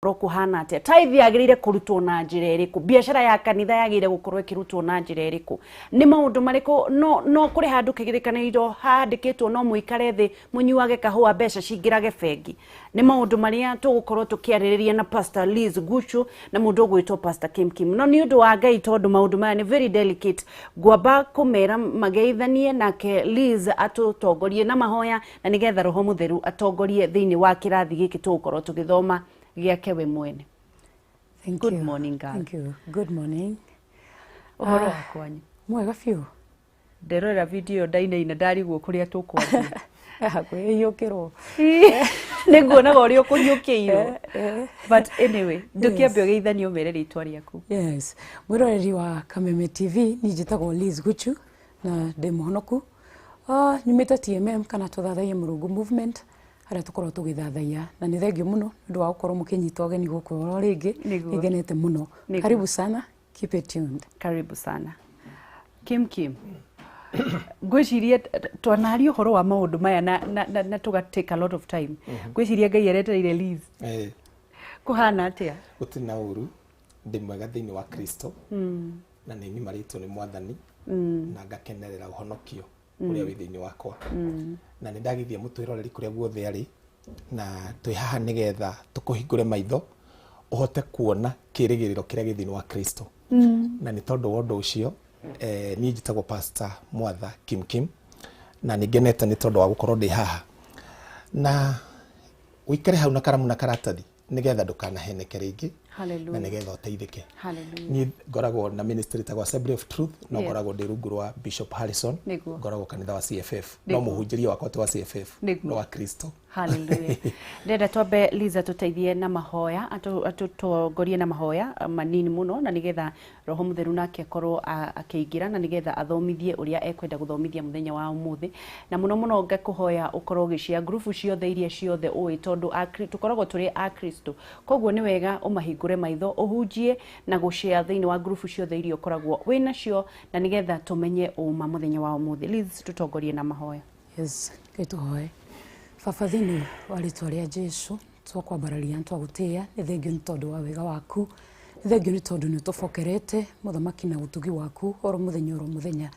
Kuhana atia? Tithe yagĩrĩire kũrutwo na njĩra ĩrĩkũ? Biacara ya kanitha yagĩrĩire gũkorwo ĩkĩrutwo na njĩra ĩrĩkũ? Nĩ maũndũ marĩkũ no kũrĩ handũ kĩrĩkanĩiro handĩkĩtwo no mũikare thĩ mũnyuage kahũa mbeca cingĩrage bengi? Nĩ maũndũ marĩa tũgũkorwo tũkĩarĩrĩria na Pastor Liz Guchu na mũndũ ũgwĩtwo Pastor Kim Kim. No nĩ ũndũ wa Ngai, tondũ maũndũ maya nĩ very delicate, ngwamba kũmera mageithanie, nake Liz atũtongorie na mahoya, na nĩgetha Roho Mũtheru atongorie thĩinĩ wa kĩrathi gĩkĩ tũgũkorwo tũgĩthoma gĩake we mwene. Thank Good you. morning, girl. Thank you. Good morning. Ũhoro wa kwanyu? Mwega biũ. Nderorera video ĩyo ndainaina, ndarigwo kũrĩa tũkwanjia. Hakuhĩ hiũkĩrwo. Nĩ nguonaga ũrĩa ũkũhiũkĩirwo, but anyway, ndũkĩambe ũgeithanie, ũmere rĩtwa rĩaku. Yes. Mwĩroreri wa Kameme TV, niĩ njĩtagwo Liz Guchu na ndĩ mũhonoku. Nyumĩte TMM kana Tũthathaiye Mũrungu Movement, harĩa tũkoragwo tũgĩthathaiya, na nĩ thengio mũno nĩ ũndũ wa gũkorwo mũkĩnyita ũgeni gũkũ oro rĩngĩ. Nĩngenete mũno. Karibu sana. Keep it tuned. Karibu sana. Kim Kim, ngwĩciria twanaria ũhoro wa maũndũ maya na tũga take a lot of time. Ngwĩciria Ngai aretereire Liz. Kũhana atĩa? Gũtirĩ na ũru, ndĩ mwega thĩinĩ wa Kristo na nĩ ngimarĩtwo nĩ Mwathani na ngakenerera ũhonokio ũrĩa wĩ thĩinĩ wakwa, na nĩ ndagithia mũtwĩroreri kũrĩa guothe arĩ, na twĩ haha nĩgetha tũkũhingũre maitho ũhote kuona kĩrĩgĩrĩro kĩrĩa gĩ thĩinĩ wa Kristo. Na nĩ tondũ wa ũndũ ũcio, niĩ njĩtagwo Pastor Mwatha Kim Kim, na nĩ ngenete nĩ tondũ wa gũkorwo ndĩ haha, na ũikare hau na karamu na karatathi nĩgetha ndũkanaheneke rĩngĩ na nĩgetha ũteithĩke. Niĩ ngoragwo na ministry ĩtagwo Assembly of Truth, no ngoragwo ndĩ rungu rwa Bishop Harrison. Ngoragwo kanitha wa CFF, no mũhunjĩria wakwa ti wa CFF, no wa Kristo. Hallelujah. Ndĩrenda twambe Liza tũteithie na mahoya, atũtongorie na mahoya manini mũno, na nĩgetha Roho Mũtheru nake akorwo akĩingĩra, na nĩgetha athomithie ũrĩa ekwenda gũthomithia mũthenya wa ũmũthĩ. Na mũno mũno ngakũhoya ũkorwo ũgĩshare ngurubu ciothe iria ciothe ũĩ, tondũ tũkoragwo tũrĩ Akristo, koguo nĩ wega ũmahingũre maitho, ũhunjie na gũshare thĩinĩ wa ngurubu ciothe iria ũkoragwo wĩ nacio, na nĩgetha tũmenye ũma mũthenya wa ũmũthĩ. Liz, tũtongorie na mahoya. Yes, Ngai, tũhoe. Baba, thĩinĩ wa rĩtwa rĩa Jesu, twakwambararia, twagũtĩĩa. Nĩ thengio nĩ tondũ wa wega waku, nĩ thengio nĩ tondũ nĩ ũtũbokerete, Mũthamaki, na ũtugi waku oro mũthenya oro mũthenya.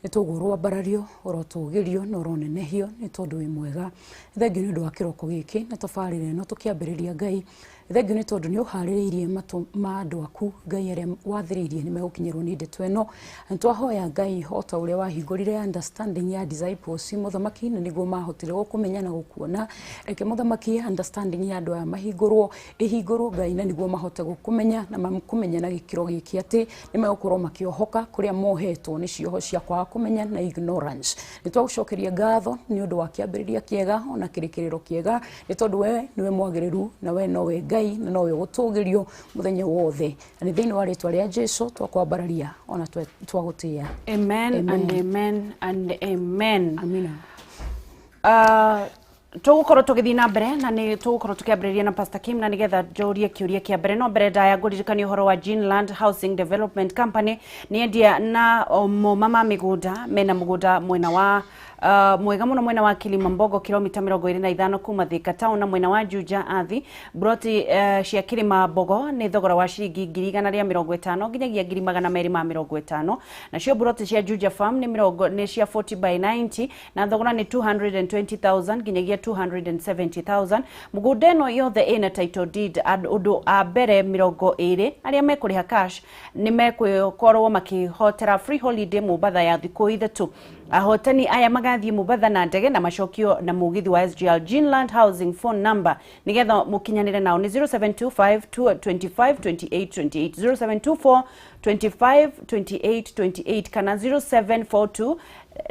Nĩ tũguo ũroambarario, ũrotũgĩrio na ũronenehio, nĩ tondũ wĩ mwega. Nĩ thengio nĩ ũndũ wa kĩroko gĩkĩ na tabarĩra ĩno tũkĩambĩrĩria. Ngai, nĩ thengio nĩ tondũ nĩ ũharĩrĩirie matũ ma andũ aku, Ngai, arĩa wathĩrĩirie nĩ megũkinyĩrwo nĩ ndeto ĩno. Na twahoya, Ngai, o ta ũrĩa wahingũrire understanding ya disciples, Mũthamaki, na nĩguo mahotire gũkũmenya na gũkuona, reke, Mũthamaki, understanding ya andũ aya mahingũrwo, ĩhingũrwo, Ngai, na nĩguo mahote gũkũmenya na makũmenya na gĩkĩro gĩkĩ atĩ nĩ megũkorwo makĩohoka kũrĩa mohetwo nĩ cioho cia kwaga kũmenya na ignorance. Nĩ twagũcokeria ngatho nĩ ũndũ wa kĩambĩrĩria kĩega ona kĩrĩkĩrĩro kĩega, nĩ tondũ we nĩwe mwagĩrĩru na we nowe Ngai na nowe ũgũtũgĩrio mũthenya wothe, na nĩ thĩinĩ wa rĩtwa rĩa Jesu twakwambararia ona twagũtĩĩa. Amen, Amen. and amen and amen. Amina. Tũgũkorwo tũgĩthiĩ na mbere na nĩ tũgũkorwo tũkĩambĩrĩria na Pastor Kim, na nĩgetha njũrie kĩũria kĩa mbere. No mbere ndaya, ngũririkania ũhoro wa Ginland Housing Development Company. Nĩ endia na moma ma mĩgũnda. Mena mũgũnda mwena wa mwega mũno mwena wa Kilimambogo, kilomita 25 kuma Thika town, na mwena wa Juja Athi. Broti cia Kilimambogo nĩ thogora wa ciringi 150,000 nginyagia 250,000. Nacio broti cia Juja Farm nĩ mĩrongo nĩ cia 40 by 90 na thogora nĩ 220,000 nginyagia 270,000. Mũgũnda ĩno yothe ĩna title deed. Ũndũ a mbere 20 arĩa mekũrĩha cash nĩ mekũkorwo makĩhotera free holiday Mombatha ya thikũ 3. Ahotani aya magathiĩ Mombatha na ndege na macokio na mũgithi wa SGR. Ginland Housing, phone number nĩgetha mũkinyanĩre nao nĩ 0725 25 28 28, 0724 25 28 28 kana 0742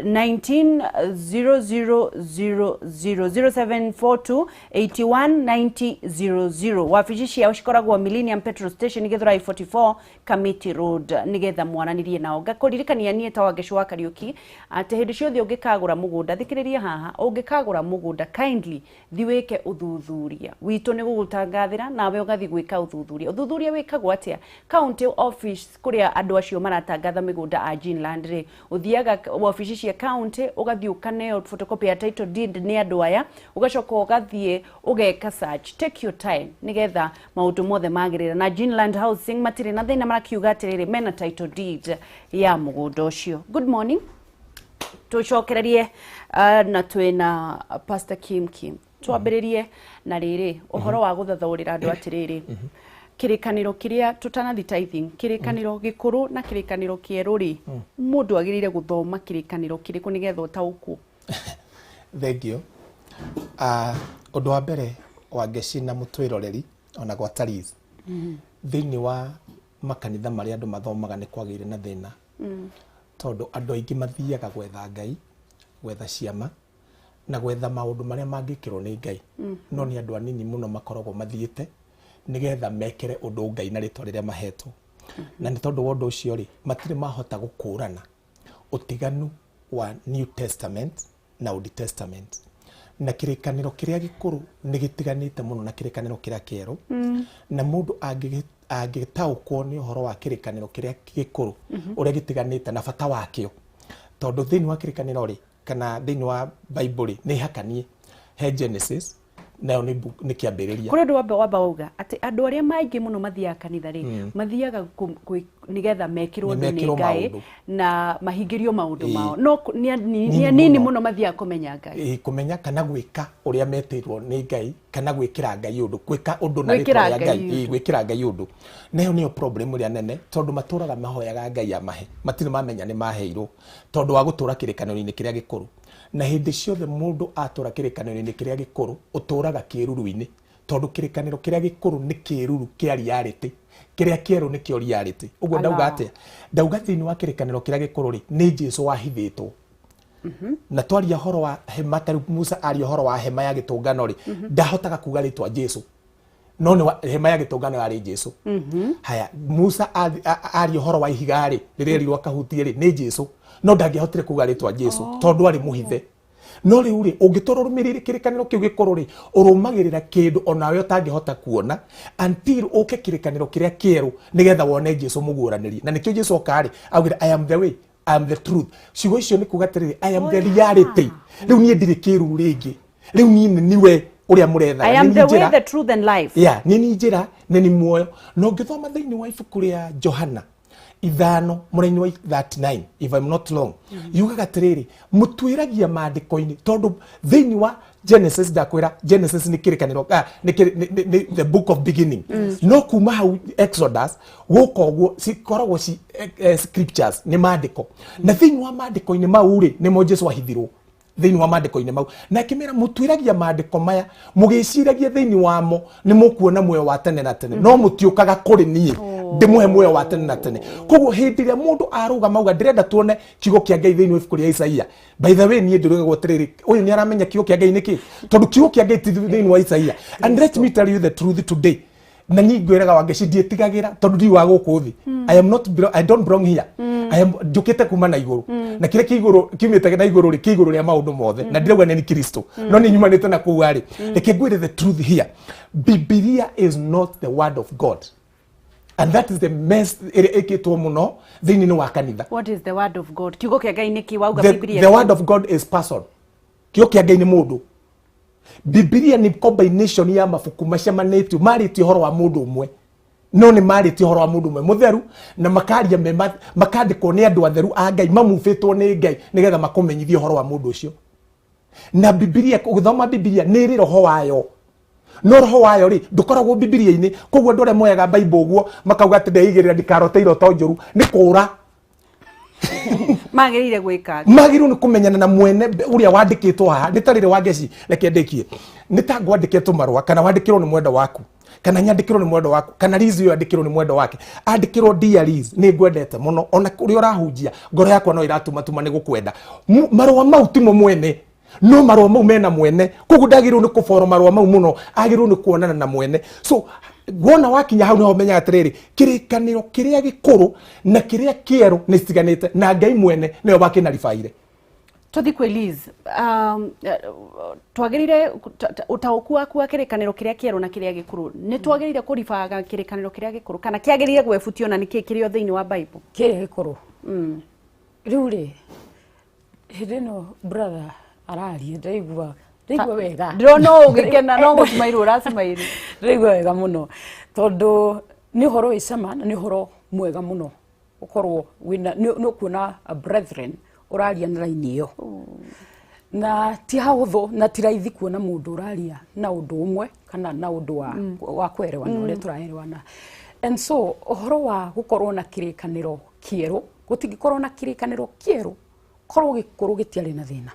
190000, 0742 81 90 00. Wabici ciao cikoragwo Millennium Petrol Station, Githurai 44, Kamiti Road, nigetha mwaranĩrie nao. Ngakũririkania niĩ ta Wangecu wa Kariũki atĩ hĩndĩ ciothe ũngĩkagũra mũgũnda, thikĩrĩria haha, ũngĩkagũra mũgũnda, kindly thi wĩke ũthuthuria. Witũ nĩ gũgũtangathĩra, nawe ũgathiĩ gwĩka ũthuthuria. Ũthuthuria wĩkagwo atĩa? County office kũrĩa andũ acio maratangatha mĩgũnda a Ginland rĩ, ũthiaga wabici. wabici cia county ũgathiĩ ũkaneo photocopy ya title deed nĩ andũ aya, ũgacoka ũgathiĩ ũgeka search. Take your time nĩgetha maũndũ mothe magĩrĩra. Na Ginland Housing matirĩ na thĩna, marakiuga atĩrĩrĩ mena title deed ya mũgũnda ũcio. Good morning, tucokererie na twĩna Pastor Kim Kim. Twambĩrĩrie na rĩrĩ ũhoro wa gũthathaũrĩra andũ atĩrĩrĩ, kĩrĩkanĩro kĩrĩa tũtanathi tithing, kĩrĩkanĩro gĩkũrũ na kĩrĩkanĩro kĩerũ rĩ, mũndũ agĩrĩire gũthoma kĩrĩkanĩro kĩrĩkũ nĩgetha ũtaũkwo? Thank you. Ũndũ wa mbere, Wangeci na mũtwĩroreri ona gwa Tariz, thĩinĩ wa makanitha marĩa andũ mathomaga nĩ kwagĩire na thĩna, tondũ andũ aingĩ mathiaga gwetha Ngai, gwetha ciama na gwetha maũndũ marĩa mangĩkĩrwo nĩ Ngai, no nĩ andũ anini mũno makoragwo mathiĩte nĩgetha mekĩre ũndũ Ngai na rĩtwa rĩrĩa mahetwo. Na nĩ tondũ wa ũndũ ũcio rĩ, matirĩ mahota gũkũrana ũtiganu wa New Testament na Old Testament, na kĩrĩkanĩro kĩrĩa gĩkũrũ nĩ gĩtiganĩte mũno na kĩrĩkanĩro kĩrĩa kĩerũ. Na mũndũ angĩtaũkwo nĩ ũhoro wa kĩrĩkanĩro kĩrĩa gĩkũrũ ũrĩa gĩtiganĩte na bata wakĩo, tondũ thĩinĩ wa kĩrĩkanĩro rĩ, kana thĩinĩ wa Bible rĩ, nĩ hakanie he Genesis, nayo nĩ nĩ kĩambĩrĩria. Kũrĩ ũndũ wamba wauga atĩ andũ arĩa maingĩ mũno mathiaga kanitha rĩ, mathiaga nĩgetha mekĩrwo Nĩ ũndũ nĩ mekĩrwo Ngai maũndũ. na mahingĩrio maũndũ mao, no nĩ Nini anini mũno. mũno mathiaga kũmenya Ngai. Ĩ, kũmenya kana gwĩka ũrĩa metĩirwo nĩ Ngai, kana gwĩkĩra Ngai ũndũ, gwĩka ũndũ na rĩtwa Gwĩkĩra rĩa Ngai Ngai. ũndũ. Ĩ, gwĩkĩra Ngai ũndũ, nayo nĩyo problem ĩrĩa nene, tondũ matũraga mahoyaga Ngai amahe, matirĩ mamenya nĩ maheirwo, tondũ wa gũtũra kĩrĩkanĩro-inĩ kĩrĩa gĩkũrũ. Na hĩndĩ ciothe mũndũ atũra kĩrĩkanĩro-inĩ kĩrĩa gĩkũrũ, ũtũraga kĩruru-inĩ, tondũ kĩrĩkanĩro kĩrĩa gĩkũrũ nĩ kĩruru kĩa reality, kĩrĩa kĩerũ nĩkĩo reality. Ũguo ndauga Ala. atĩa? Ndauga thĩinĩ wa kĩrĩkanĩro kĩrĩa gĩkũrũ rĩ, nĩ Jesu wahithĩtwo. Na twaria ũhoro wa hema, ta rĩu Musa aria ũhoro wa hema ya gĩtũngano rĩ, ndahotaga kuga rĩtwa Jesu, no nĩ hema ya gĩtũngano yarĩ Jesu. Haya, Musa aria ũhoro wa ihiga rĩ, rĩrĩa erirwo akahutie rĩ, nĩ Jesu, no ndangĩahotire kuga rĩtwa Jesu tondũ arĩ mũhithe. No rĩu rĩ, ũngĩtũra ũrũmĩrĩire kĩrĩkanĩro kĩu gĩkũrũ rĩ, ũrũmagĩrĩra kĩndũ onawe ũtangĩhota kuona until ũke kĩrĩkanĩro kĩrĩa kĩerũ nĩgetha wone Jesu mũguũranĩrie. Na nĩkĩo Jesu oka rĩ, augire, "I am the way, I am the truth." Ciugo icio nĩ kuga atĩrĩrĩ, I am the reality. Rĩu niĩ ndirĩ kĩruru rĩngĩ, rĩu niĩ nĩ niwe ũrĩa mũrethaga. I am Nĩ the niĩ way, njĩra. the truth and life. Yeah, nĩ ni njĩra, nĩ ni muoyo. Na ũngĩthoma thĩinĩ wa ibuku rĩa Johana 5 mũraini wa 39, if I'm not wrong, yugaga atĩrĩrĩ, mũtuĩragia maandĩko-inĩ, tondũ thĩinĩ wa Genesis, ndakwĩra Genesis nĩ kĩrĩkanĩro, nĩ the book of beginning, no kuma hau Exodus gũka ũguo cikoragwo ci scriptures, nĩ maandĩko. Na thĩinĩ wa maandĩko-inĩ mau rĩ, nĩmo Jesu ahithirwo thĩinĩ wa maandĩko-inĩ mau. Na akĩmera, mũtuĩragia maandĩko maya mũgĩciragia thĩinĩ wamo nĩ mũkuona muoyo wa tene na tene, no mũtiũkaga kũrĩ niĩ ndĩmũhe muoyo wa tene na tene. Koguo hĩndĩ ĩrĩa mũndũ arũgama auga, "Ndĩrenda tuone kiugo kĩa Ngai thĩinĩ wa ibuku rĩa Isaia," by the way, niĩ ndĩrũgagwo atĩrĩrĩ, ũyũ nĩ aramenya kiugo kĩa Ngai nĩkĩ? Tondũ kiugo kĩa Ngai ti thĩinĩ wa Isaia. And let me tell you the truth today, na niĩ ngwĩraga Wangeci, ndiĩtigagĩra tondũ ndiũ wa gũkũ thĩ. I am not I don't belong here. I am njũkĩte kuma na igũrũ, na kĩrĩa kĩ igũrũ kiumĩte na igũrũ rĩ, kĩ igũrũ rĩa maũndũ mothe, na ndirauga nĩ Kristo, no nĩ nyumanĩte na kũu arĩ. Reke ngwĩre the truth here, Bibilia is not the word of God, and that is the mess ĩrĩa ĩkĩtwo mũno thĩinĩ wa kanitha. What is the word of God? Kiugo kĩa Ngai nĩkĩ wauga? Bibilia The word of God is person. Kiugo kĩa Ngai nĩ mũndũ. Bibilia nĩ combination ya mabuku macemanĩtio marĩtie ũhoro wa mũndũ ũmwe, no nĩ marĩtie ũhoro wa mũndũ ũmwe mũtheru, na makaria makandĩkwo nĩ andũ atheru a Ngai mamubĩtwo nĩ Ngai nĩgetha makũmenyithie ũhoro wa mũndũ ũcio. Na Bibilia, ũgĩthoma Bibilia nĩ ĩrĩ roho wayo, no roho wayo rĩ, ndũkoragwo Bibilia-inĩ. Koguo andũ arĩa moyaga Bible ũguo makauga atĩ ndeigĩrĩra ndikarote iroto njũru, nĩ kũra. Magĩrĩire gwĩka atĩa? Magĩrĩirwo nĩ kũmenyana na mwene ũrĩa wandĩkĩtwo haha. Nĩ ta rĩrĩ, Wangeci, reke ndĩkie, nĩ ta ngwandĩke tũmarũa kana wandĩkĩrwo nĩ mwendwa waku, kana nyandĩkĩrwo nĩ mwendwa waku, kana Liz ũyũ andĩkĩrwo nĩ mwendwa wake, andĩkĩrwo, "Dear Liz, nĩ ngwendete mũno, ona ũrĩa ũrahunjia ngoro yakwa no ĩratumatuma nĩ gũkwenda." Marũa mau timo mwene, no marũa mau mena mwene. Koguo ndagĩrĩirwo nĩ kũboro marũa mau mũno, agĩrĩirwo nĩ kuonana na mwene. So wona wakinya hau nĩho menyaga atĩrĩrĩ, kĩrĩkanĩro kĩrĩa gĩkũrũ na kĩrĩa kĩerũ nĩ citiganĩte, na Ngai mwene nĩwe wakĩnaribaire. Tũthi kwĩ Liz. Twagĩrĩire ũtaũku waku wa kĩrĩkanĩro kĩrĩa kĩerũ na kĩrĩa gĩkũrũ, nĩ twagĩrĩire kũribaga kĩrĩkanĩro kĩrĩa gĩkũrũ kana kĩagĩrĩire gwebutio, na nĩkĩ kĩrĩ o thĩinĩ wa Bible? Kĩrĩa gĩkũrũ rĩu rĩ, Hĩndĩ ĩno brother araria, ndaigua wega. Ndĩrona ũgĩkena, no gũcimairwo ũracimairwo. Ndĩraigua wega mũno tondũ nĩ ũhoro wĩ cama na nĩ ũhoro mwega mũno ũkorwo wĩna nĩ ũkuona a brethren ũraria na raini ĩyo, na ti hahũthũ na ti raithi kuona mũndũ ũraria na ũndũ ũmwe kana na ũndũ wa kwerewana ũrĩa tũraerewana. And so ũhoro wa gũkorwo na kĩrĩkanĩro kĩerũ, gũtingĩkorwo na kĩrĩkanĩro kĩerũ korwo gĩkũrũ gĩtiarĩ na thĩna.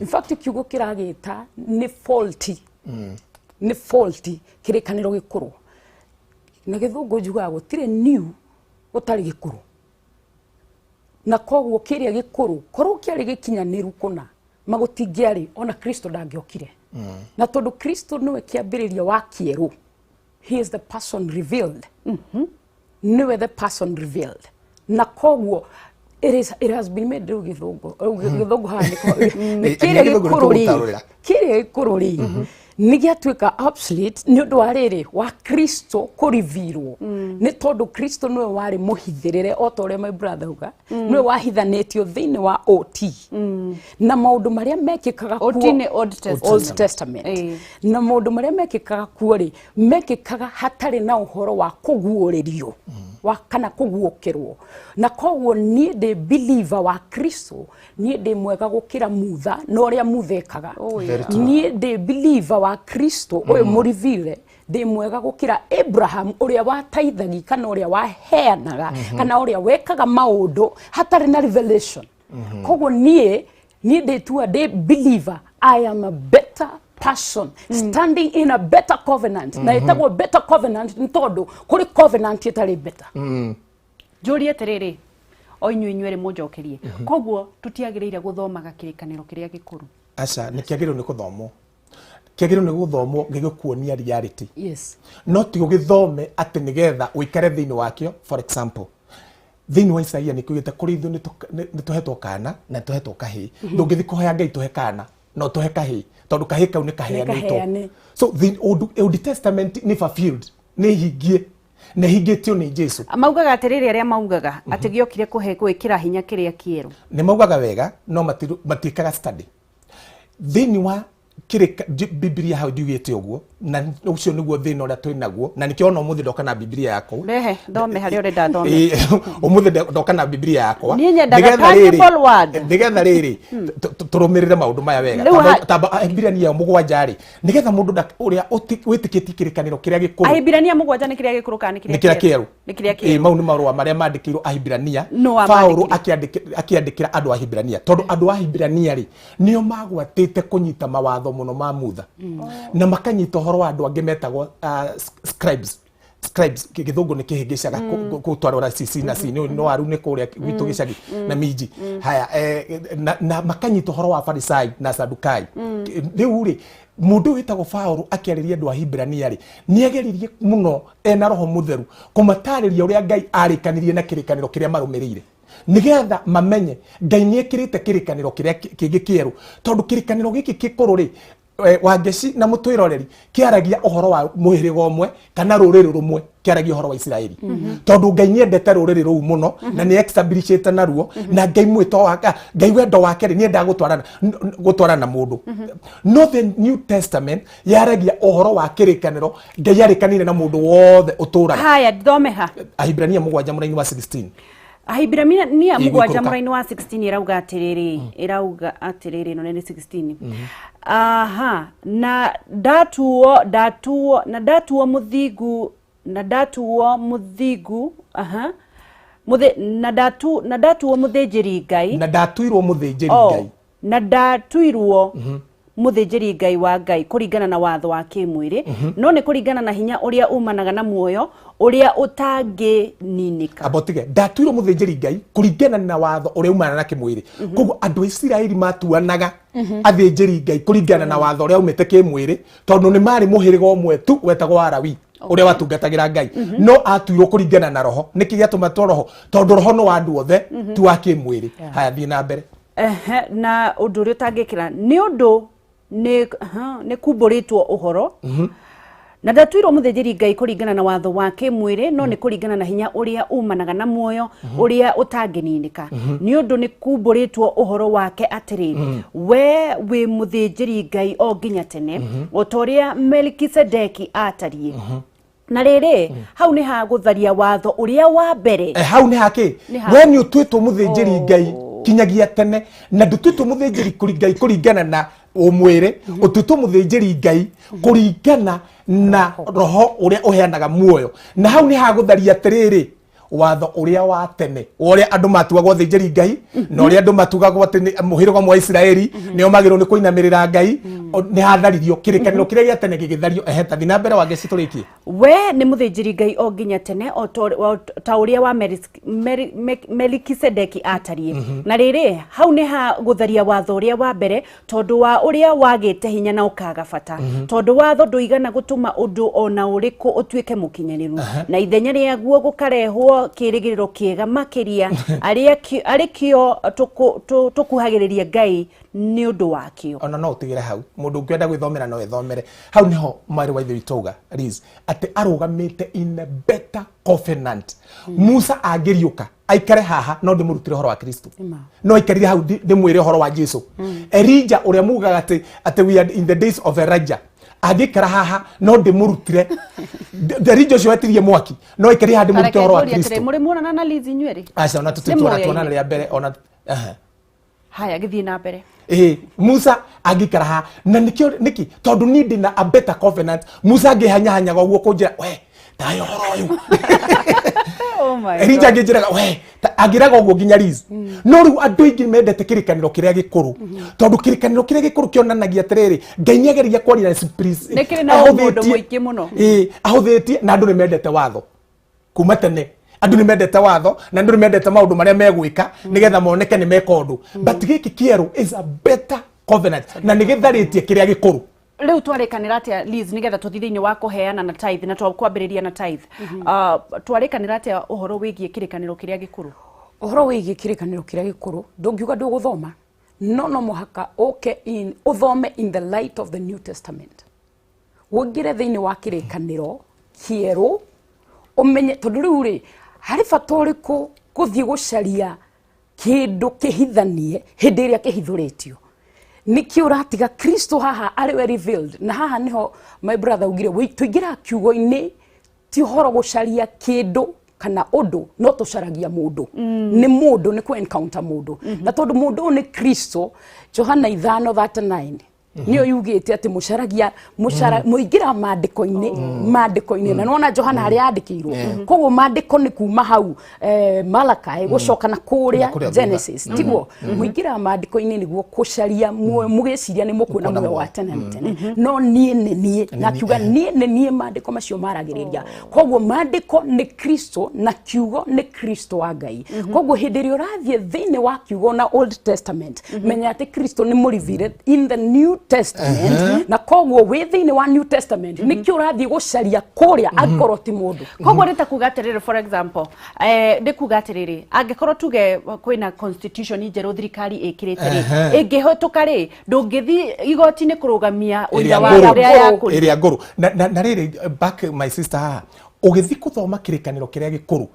In fact, kiugo kĩragĩta nĩ faulty, nĩ faulty kĩrĩkanĩro gĩkũrũ. Na gĩthũngũ njugaga gũtirĩ new gũtarĩ gĩkũrũ, na koguo kĩrĩa gĩkũrũ korwo kĩarĩ gĩkinyanĩru kũna magũtingĩarĩ ona Kristo ndangĩokire. Na tondũ Kristo nĩwe kĩambĩrĩria wa kĩerũ, he is the person revealed, nĩwe the person revealed, na koguo it has been made. Rĩu gĩthũngũ haha nĩ kĩrĩa gĩthũngũ nĩ gĩkũrũ rĩ, tũgũtaũrĩra. Kĩrĩa gĩkũrũ rĩ nĩ gĩatuĩka obsolete nĩ ũndũ wa rĩrĩ wa Kristo kũrivirwo, nĩ tondũ Kristo nĩwe warĩ mũhithĩrĩre, o ta ũrĩa my brother uga, nĩwe wahithanĩtio thĩinĩ wa OT na maũndũ marĩa mekĩkaga OT kuo. Nĩ Old Testament. Old Testament. Na maũndũ marĩa mekĩkaga kuo rĩ, mekĩkaga hatarĩ na ũhoro wa kũguũrĩrio wa kana kũguũkĩrwo. Na koguo niĩ ndĩ believer wa Kristo, niĩ ndĩ mwega gũkĩra Mutha na ũrĩa Mutha ekaga. Oh, Very yeah. true. Niĩ ndĩ believer wa Kristo ũyũ mũrivile, ndĩ mwega gũkĩra Abraham ũrĩa wateithagi kana ũrĩa waheanaga kana ũrĩa wekaga maũndũ hatarĩ na revelation. Koguo niĩ ndĩtua ndĩ believer, I am a better person standing in a better covenant, na ĩtagwo better covenant nĩ tondũ kũrĩ covenant ĩtarĩ better. Njũrie atĩrĩrĩ, o inyuĩ inyuerĩ mũnjokerie, koguo tũtiagĩrĩire gũthomaga kĩrĩkanĩro kĩrĩa gĩkũrũ? Aca, nĩ kĩagĩrĩirwo nĩ kũthomwo, kĩagĩrĩirwo nĩ gũthomwo gĩgĩkuonia reality. No ti ũgĩthome atĩ nĩgetha ũikare thĩinĩ wakĩo. For example, thĩinĩ wa Isaia nĩ kiugĩte kũrĩ ithuĩ nĩ tũhetwo kana na nĩ tũhetwo kahĩĩ. Ndũngĩthiĩ kũhoya Ngai tũhe kana no tũhe kahĩĩ, tondũ kahĩĩ kau nĩ kaheanĩtwo. Kaheane. So the Old Testament nĩ fulfilled, nĩ hingie, na hingĩtio nĩ Jesu. Maugaga atĩrĩrĩ, arĩa maugaga atĩ gĩokire kũhe gwĩkĩra hinya kĩrĩa kĩerũ. Nĩ maugaga wega, no matiĩkaga study thĩinĩ wa kĩrĩka Bibilia. Hau ndiugĩte ũguo, na ũcio nĩguo thĩna ũrĩa twĩ naguo, na nĩkĩo ona ũmũthĩ ndoka na Bibilia yakwa. Rehe thome harĩa ũrenda thome. Ĩĩ, ũmũthĩ ndoka na Bibilia yakwa. Niĩ nyendaga Nĩgetha rĩrĩ- tangible word. Nĩgetha rĩrĩ tũrũmĩrĩre maũndũ maya wega. Rĩu Tamba Ahibirania 7 rĩ, nĩgetha mũndũ ũrĩa wĩtĩkĩtie kĩrĩkanĩro kĩrĩa gĩkũrũ. Ahibirania 7 nĩ kĩrĩa gĩkũrũ kana nĩ Nĩ kĩrĩa kĩerũ. Nĩ kĩrĩa Ĩĩ, kĩerũ. mau nĩ marũa marĩa mandĩkĩirwo Ahibirania. Nũ Paũlũ wamandĩkire? akĩandĩkĩra andũ a Ahibirania, tondũ andũ a Ahibirania rĩ, nĩo magwatĩte kũnyita mawatho mũno ma Mutha na makanyita ũhoro wa andũ angĩ metagwo scribes. Scribes, gĩthũngũ nĩ kĩhĩngĩcaga gũtwarora cici na ci no waru nĩ kũrĩa gwitũ gĩcagi na minji haya, na makanyita ũhoro wa Farisai na Sadukai. Rĩu rĩ, mũndũ ũyũ wĩtagwo Paũlũ akĩarĩria andũ a Hibirania rĩ, nĩ ageririe mũno ena Roho Mũtheru kũmatarĩria ũrĩa Ngai arĩkanirie na kĩrĩkanĩro kĩrĩa marũmĩrĩire, nigetha mamenye Ngai nĩ ekĩrĩte kĩrĩkanĩro kĩrĩa kĩngĩ kĩerũ, tondũ kĩrĩkanĩro gĩkĩ gĩkũrũ rĩ, Wangeci na mũtwĩroreri, kĩaragia ũhoro wa mũhĩrĩga ũmwe kana rũrĩrĩ rũmwe, kĩaragia ũhoro wa Isiraeli, tondũ Ngai nĩ endete rũrĩrĩ rũu mũno na nĩ establishĩte naruo. Na Ngai mwĩto wake, Ngai wendo wake rĩ, nĩ endaga gũtwarana na mũndũ. No the New Testament yaragia ũhoro wa kĩrĩkanĩro Ngai arĩkanĩire na mũndũ wothe ũtũraga. Haya, thome ha. Ahibirania 7 mũraini wa 16. Ahibirania 7 Ĩgũikũrũka. Mũraini wa 16 ĩrauga atĩrĩrĩ, ĩrauga atĩrĩrĩ, ĩno nĩ 16. Aha, na ndatuo mũthingu, na ndatuo mũthingu, aha, na ndatuo mũthĩnjĩri Ngai. Na ndatuirwo mũthĩnjĩri Oh, Ngai. Na ndatuirwo mũthĩnjĩri Ngai wa Ngai kũringana na watho wa kĩmwĩrĩ, no nĩ kũringana na hinya ũrĩa umanaga na muoyo ũrĩa ũtangĩninĩka. Amba ũtige. Ndatuirwo mũthĩnjĩri Ngai kũringana na watho ũrĩa umana na kĩmwĩrĩ. Koguo andũ a Isiraeli matuanaga athĩnjĩri Ngai kũringana na watho ũrĩa umĩte kĩmwĩrĩ, tondũ nĩ marĩ mũhĩrĩga ũmwe tu wetagwo Arawi ũrĩa watungatagĩra Ngai. No atuirwo kũringana na Roho. Nĩkĩ gĩatũma two Roho? Tondũ Roho nĩ wa andũ othe, ti wa kĩmwĩrĩ. Haya, thiĩ na mbere. Ehe, na ũndũ ũrĩa ũtangĩkĩra nĩ ũndũ nĩ kumbũrĩtwo ũhoro. Na ndatuirwo mũthĩnjĩri Ngai kũringana na watho wa kĩmwĩrĩ, no nĩ kũringana na hinya ũrĩa umanaga na muoyo ũrĩa ũtangĩninĩka, nĩ ũndũ nĩ kumbũrĩtwo ũhoro wake atĩrĩ, we wĩ mũthĩnjĩri Ngai o nginya tene, o ta ũrĩa Melikisedeki atariĩ. Na rĩrĩ, hau nĩ ha gũtharia watho ũrĩa wa mbere. Hau nĩ hakĩ? Nĩ ha- We nĩ ũtuĩtwo mũthĩnjĩri Ngai kinyagia tene, na ndũtuĩtwo mũthĩnjĩri Ngai kũringana na ũmwĩrĩ, ũtuĩtwo mũthĩnjĩri Ngai kũringana na roho ũrĩa ũheanaga muoyo. Na hau nĩ hagũtharia atĩrĩrĩ watho ũrĩa wa tene, wa ũrĩa andũ matuagwo thĩnjĩri Ngai, na ũrĩa andũ matugagwo atĩ nĩ mũhĩrĩga ũmwe wa Isiraeli nĩo magĩrĩirwo nĩ kũinamĩrĩra Ngai. Nĩ hatharirio kĩrĩkanĩro kĩrĩa gĩa tene gĩgĩthario. Ehe, tathi na mbere wangeci tũrĩkie. We nĩ mũthĩnjĩri Ngai o nginya tene, o ta ũrĩa wa Melikisedeki atariĩ. Na rĩrĩ, hau nĩ ha gũtharia watho ũrĩa wa mbere, tondũ wa ũrĩa wagĩte hinya na ũkaga bata, tondũ watho ndũigana gũtũma ũndũ ona ũrĩkũ ũtuĩke mũkinyanĩru, na ithenya rĩaguo gũkarehwo kĩĩrĩgĩrĩro kĩega makĩria arĩ kĩo tũkuhagĩrĩria Ngai nĩ ũndũ wakĩo. Ona no ũtigĩre hau, mũndũ ũngĩenda gwĩthomera no ethomere. Hau nĩho mwarĩ wa ithe witũ auga, Liz, atĩ arũgamĩte in a better covenant. Musa angĩriũka aikare haha, no ndĩmũrutĩre ũhoro wa Kristo, no aikarire hau ndĩmwĩre ũhoro wa Jesu. Elijah ũrĩa mugaga atĩ we are in the days of Elijah, angĩikara haha no ndĩmũrutĩre. Elijah ũcio wetirie mwaki no aikarire haha ndĩmũrute ũhoro wa Kristo. Mũrĩ muonana na Liz inyuerĩ? Aca, ona Nĩ tũtituona mũyaine. Tuonana rĩa mbere ona aha. Haya, gĩthiĩ na mbere. Ĩĩ, Musa angĩikara haha na nĩkĩo nĩkĩ? Tondũ niĩ ndĩ na a better covenant. Musa angĩhanyahanyaga ũguo kũnjĩra, we tahe ũhoro ũyũ. Oh my Elija God. angĩnjĩraga we angĩraga ũguo nginya Liz. No rĩu andũ aingĩ mendete kĩrĩkanĩro kĩrĩa gĩkũrũ, tondũ kĩrĩkanĩro kĩrĩa gĩkũrũ kĩonanagia atĩrĩrĩ, Ngai nĩ ageragia kwaria na Nĩ kĩrĩ na ũmũndũ mũingĩ mũno. Ĩĩ, ahũthĩtie, na andũ nĩ mendete watho kuma tene. Andũ nĩ mendete watho na andũ nĩ mendete maũndũ marĩa megwĩka nĩgetha moneke nĩ meka ũndũ. But gĩkĩ kĩerũ is a better covenant na nĩ gĩtharĩtie kĩrĩa gĩkũrũ. Rĩu twarĩkanĩra atĩa, Liz, nĩgetha tũthiĩ thĩinĩ wa kũheana na tithe na twakwambĩrĩria na tithe? Twarĩkanĩra atĩa ũhoro wĩgiĩ kĩrĩkanĩro kĩrĩa gĩkũrũ? Ũhoro wĩgiĩ kĩrĩkanĩro kĩrĩa gĩkũrũ, ndũngiuga ndũgũthoma, no mũhaka ũke in ũthome in the light of the New Testament, ũingĩre thĩinĩ wa kĩrĩkanĩro kĩerũ ũmenye, tondũ rĩu rĩ, harĩ bata ũrĩkũ gũthiĩ gũcaria kĩndũ kĩhithanie hĩndĩ ĩrĩa kĩhithũrĩtio? Nĩkĩ ũratiga Kristo haha arĩ we revealed? Na haha nĩho my brother ugire tũingĩraga kiugo-inĩ, ti ũhoro gũcaria kĩndũ kana ũndũ, no tũcaragia mũndũ. Nĩ mũndũ, nĩ kũ encounter mũndũ, na tondũ mũndũ ũyũ nĩ Kristo, Johana 5:39 nĩyo yugĩte atĩ mũcaragia mũcara mũingĩra maandĩko-inĩ, na nĩwona Johana harĩa yandĩkĩirwo. Koguo maandĩko nĩ kuma hau Malakai gũcoka na kũrĩa Na kũrĩa thutha. Genesis, tiguo mũingĩraga maandĩko-inĩ nĩguo kũcaria muoyo, mũgĩciria nĩ mũkuona Mũkuona muoyo wa muoyo. tene na tene, no niĩ nĩ niĩ, na akiuga niĩ nĩ niĩ maandĩko macio maragĩrĩria. Koguo maandĩko nĩ Kristo na kiugo nĩ Kristo wa Ngai. Koguo hĩndĩ ĩrĩa ũrathiĩ thĩinĩ wa kiugo na Old Testament, menya atĩ Kristo nĩ mũrivire in the New Testament, na koguo wĩ thĩinĩ wa New Testament, nĩkĩo ũrathiĩ gũcaria kũrĩa angĩkorwo ti mũndũ? Koguo nĩ ta kuga atĩrĩrĩ, for example, nĩ kuga atĩrĩrĩ, angĩkorwo tuge kwĩna constitution njerũ thirikari ĩkĩrĩte rĩ, ĩngĩhĩtũka rĩ, ndũngĩthiĩ igoti-inĩ kũrũgamia ũira Ĩrĩa wa ngũrũ. ũrĩa yakũrire? Ĩrĩa ngũrũ. Na rĩrĩ, back my sister haha, ũgĩthiĩ kũthoma kĩrĩkanĩro kĩrĩa gĩkũrũ,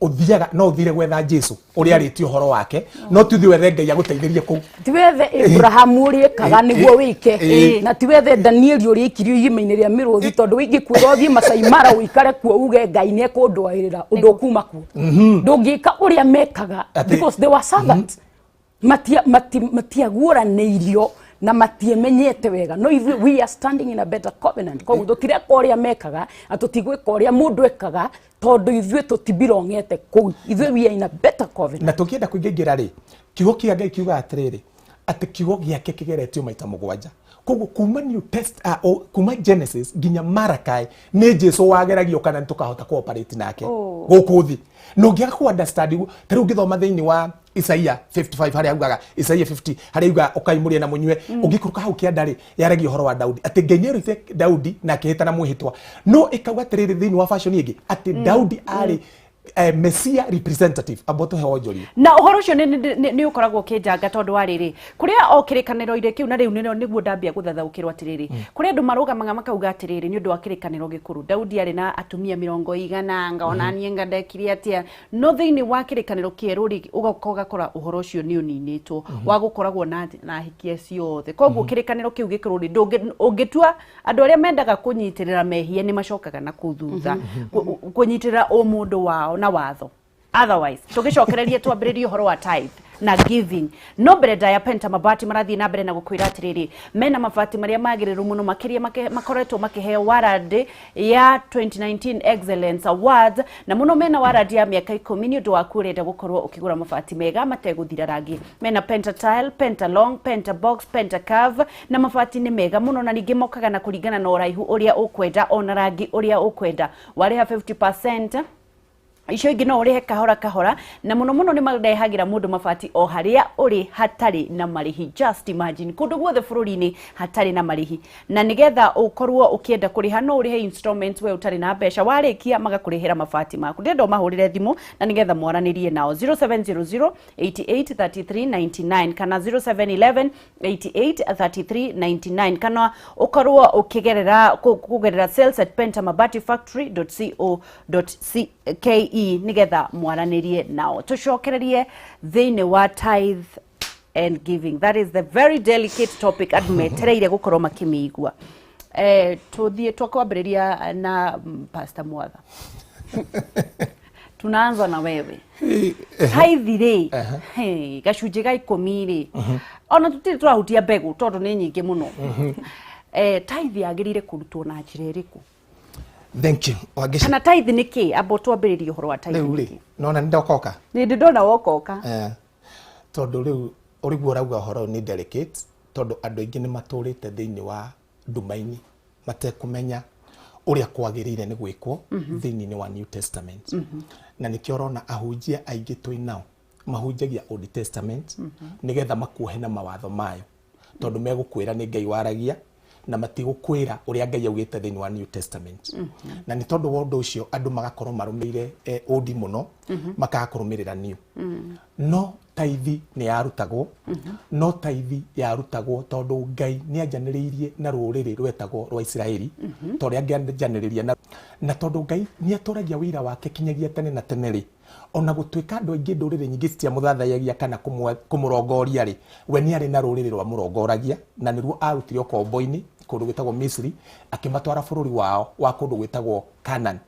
ũthiaga no ũthire gwetha Jesu ũrĩa arĩtie ũhoro wake, no ti ũthiĩ wethe Ngai agũteithĩrie kũu. Ti wethe Abrahamu ũrĩa ekaga nĩguo wĩke, na ti wethe Danieli ũrĩa aikirio irima-inĩ rĩa mĩrũthi, tondũ ingĩkwĩra ũthiĩ Masai Mara ũikare kuo uge Ngai nĩ ekũndwarĩra ũndũ ũkuma kuo, ndũngĩka ũrĩa mekaga, because they were servants. Matiaguũranĩirio na matiemenyete wega, no ithuĩ we are standing in a better covenant. Koguo tũtireka ũrĩa mekaga na tũtigwĩka ũrĩa mũndũ ekaga, tondũ ithuĩ tũtibirongete kũu. Ithuĩ we are in a better covenant. Na tũngĩenda kũingĩingĩra rĩ, kiugo kĩa Ngai kiugaga atĩrĩrĩ, atĩ kiugo gĩake kĩgeretio maita mũgwanja. Koguo kuma New Test, kuma Genesis nginya Malachi nĩ Jesu wageragio kana nĩ tũkahota cooperate nake gũkũ thĩ. Na ũngĩaga kũ understand ũguo, ta rĩu ũngĩthoma thĩinĩ wa Isaia 55 harĩa augaga, Isaia 50 harĩa augaga ũkai mũrĩe na mũnyue, ũngĩikũrũka hau kĩanda rĩ, yaragia ũhoro wa Daudi, atĩ Ngai nĩerũite Daudi na akĩhĩta na mwĩhĩtwa, no ĩkauga atĩrĩrĩ thĩinĩ wa version ĩngĩ atĩ Daudi arĩ Mesia representative amba tũhe wonjoria. Na ũhoro ũcio nĩ ũkoragwo ũkĩnjanga tondũ wa rĩrĩ, kũrĩa o kĩrĩkanĩro-inĩ kĩu, na rĩu nĩguo ndambia gũthathaũkĩrwo atĩrĩrĩ, kũrĩ andũ marũgamaga makauga atĩrĩrĩ, nĩ ũndũ wa kĩrĩkanĩro gĩkũrũ Daudi arĩ na atumia 100, ngona niĩ nga ndekire atĩa, no thĩinĩ wa kĩrĩkanĩro kĩerũ rĩ, ũgoka ũgakora ũhoro ũcio nĩ ũninĩtwo wa gũkoragwo na ahiki acio othe. Koguo kĩrĩkanĩro kĩu gĩkũrũ rĩ, ũngĩtua andũ arĩa mendaga kũnyitĩrĩra mehia nĩ macokaga na kũu thutha kũnyitĩrĩra ũmũndũ wao na watho. Otherwise tũgĩcokererie twambĩrĩrie ũhoro wa tithe na giving, no mbere ndaya, Penta Mabati marathiĩ na mbere na gũkwĩra atĩrĩrĩ, mena mabati marĩa magĩrĩru mũno makĩria makoretwo makĩheo warandi ya 2019 Excellence Awards, na mũno mena warandi ya mĩaka 10. Nĩ ũndũ waku ũrenda gũkorwo ũkĩgũra mabati mega mategũthira rangi, mena Penta Tile, Penta Long, Penta Box, Penta Curve, na mabati nĩ mega mũno, na ningĩ mokaga na kũringana na ũraihu ũrĩa ũkwenda ona rangi ũrĩa ũkwenda. Warĩha 50%, icio ingĩ no ũrĩhe kahora kahora, na mũno mũno nĩ marehagĩra mũndũ mabati o harĩa ũrĩ hatarĩ na marĩhi. Just imagine, kũndũ guothe bũrũri-inĩ hatarĩ na marĩhi. Na nĩgetha ũkorwo ũkĩenda kũrĩha, no ũrĩhe installments we ũtarĩ na mbeca, warĩkia magakũrĩhĩra mabati maku. Ndĩrenda ũmahũrĩre thimũ na nĩgetha mwaranĩrie nao 0700 88 33 99 kana 0711 88 33 99, kana ũkorwo ũkĩgerera kũgerera sales@pentamabatifactory.co.ke nĩgetha mwaranĩrie nao. Tũcokererie thĩinĩ wa tithe and giving. That is the very delicate topic andũ metereire gũkorwo makĩmĩigua. Tũthiĩ twakwambĩrĩria na Pastor Mwatha, tunaanza na wewe. Tithe rĩ, hey, gacunjĩ ga 10 rĩ, ona tũtirĩ tũrahutia mbegũ tondũ nĩ nyingĩ mũno. Tithe yagĩrĩire kũrutwo na njĩra ĩrĩkũ? Thank you, Wangeci. Kana tithe nĩ kĩ? Amba twambĩrĩrie ũhoro wa tithe. Rĩu nĩ rĩ kĩ? Nona nĩ ndokoka. Nĩ ndĩ ndona wokoka. Tondũ rĩu ũrĩguo ũrauga ũhoro ũyũ nĩ delicate, tondũ andũ aingĩ nĩ matũrĩte thĩinĩ wa nduma-inĩ matekũmenya ũrĩa kwagĩrĩire nĩ gwĩkwo thĩinĩ wa New Testament, na nĩkĩo ũrona ahunjia aingĩ twĩ nao mahunjagia Old Testament nĩgetha makuohe na mawatho mayo, tondũ megũkwĩra nĩ Ngai waragia na matigũkwĩra ũrĩa Ngai augĩte thĩinĩ wa New Testament. Na nĩ tondũ wa ũndũ ũcio andũ magakorwo marũmĩire old mũno, makaga kũrũmĩrĩra new. No tithe nĩ yarutagwo, no tithe yarutagwo tondũ Ngai nĩ anjanĩrĩirie na rũrĩrĩ rwetagwo rwa Isiraeli, ta ũrĩa angĩanjanĩrĩria na tondũ Ngai nĩ atũragia wĩira wake kinyagia tene na tene rĩ, ona gũtuĩka andũ aingĩ ndũrĩrĩ nyingĩ citiamũthathayagia kana kũmũrongoria rĩ, we nĩ arĩ na rũrĩrĩ rwamũrongoragia, na nĩruo arutire ũkombo-inĩ kũndũ gwĩtagwo Misri akĩmatwara bũrũri wao wa kũndũ gwĩtagwo Canaan.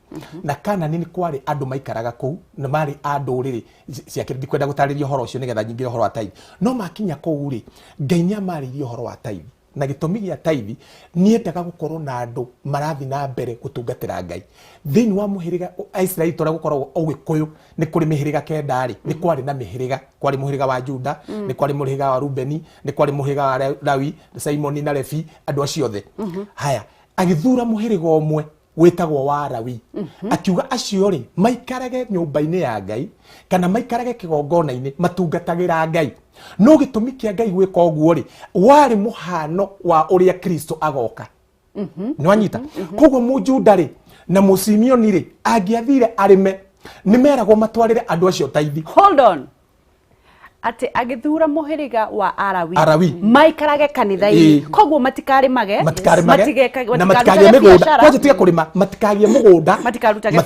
Na Canaan nĩ kwarĩ andũ maikaraga kũu na marĩ a ndũrĩrĩ ciake. Ndikwenda gũtarĩria ũhoro ũcio nĩgetha nyingĩre ũhoro wa tithe, no makinya kũu rĩ, Ngai nĩ amarĩirie ũhoro wa tithe, na gĩtũmi gĩa tithe nĩendaga gũkorwo na andũ marathiĩ na mbere gũtungatĩra Ngai thĩinĩ wa mũhĩrĩga Aisiraeli. Tũrĩa gũkoragwo Ũgĩkũyũ nĩ kũrĩ mĩhĩrĩga 9 rĩ, nĩ kwarĩ na mĩhĩrĩga, kwarĩ mũhĩrĩga wa Juda, nĩ kwarĩ mũhĩrĩga wa Rubeni, nĩ kwarĩ mũhĩrĩga wa Lawi, Simoni na Levi, andũ acio othe. Haya, agĩthura mũhĩrĩga ũmwe wĩtagwo wa Lawi, akiuga acio rĩ maikarage nyũmba-inĩ ya Ngai kana maikarage kĩgongona-inĩ matungatagĩra Ngai. No gĩtũmi kĩa Ngai gwĩka ũguo rĩ, warĩ mũhano wa ũrĩa Kristo agoka. Nĩ wanyita? Koguo Mũjuda rĩ na Mũsimeoni rĩ, angĩathire arĩme, nĩ meragwo matwarĩre andũ acio tithe. Hold on, atĩ agĩthura mũhĩrĩga wa Arawi Arawi. maikarage kanitha-inĩ, koguo matikarimage? Matikarimage na matikarutage matikagie mĩgũnda. Biacara. Kwanja tiga kũrĩma, matikagie mũgũnda. Matikarutage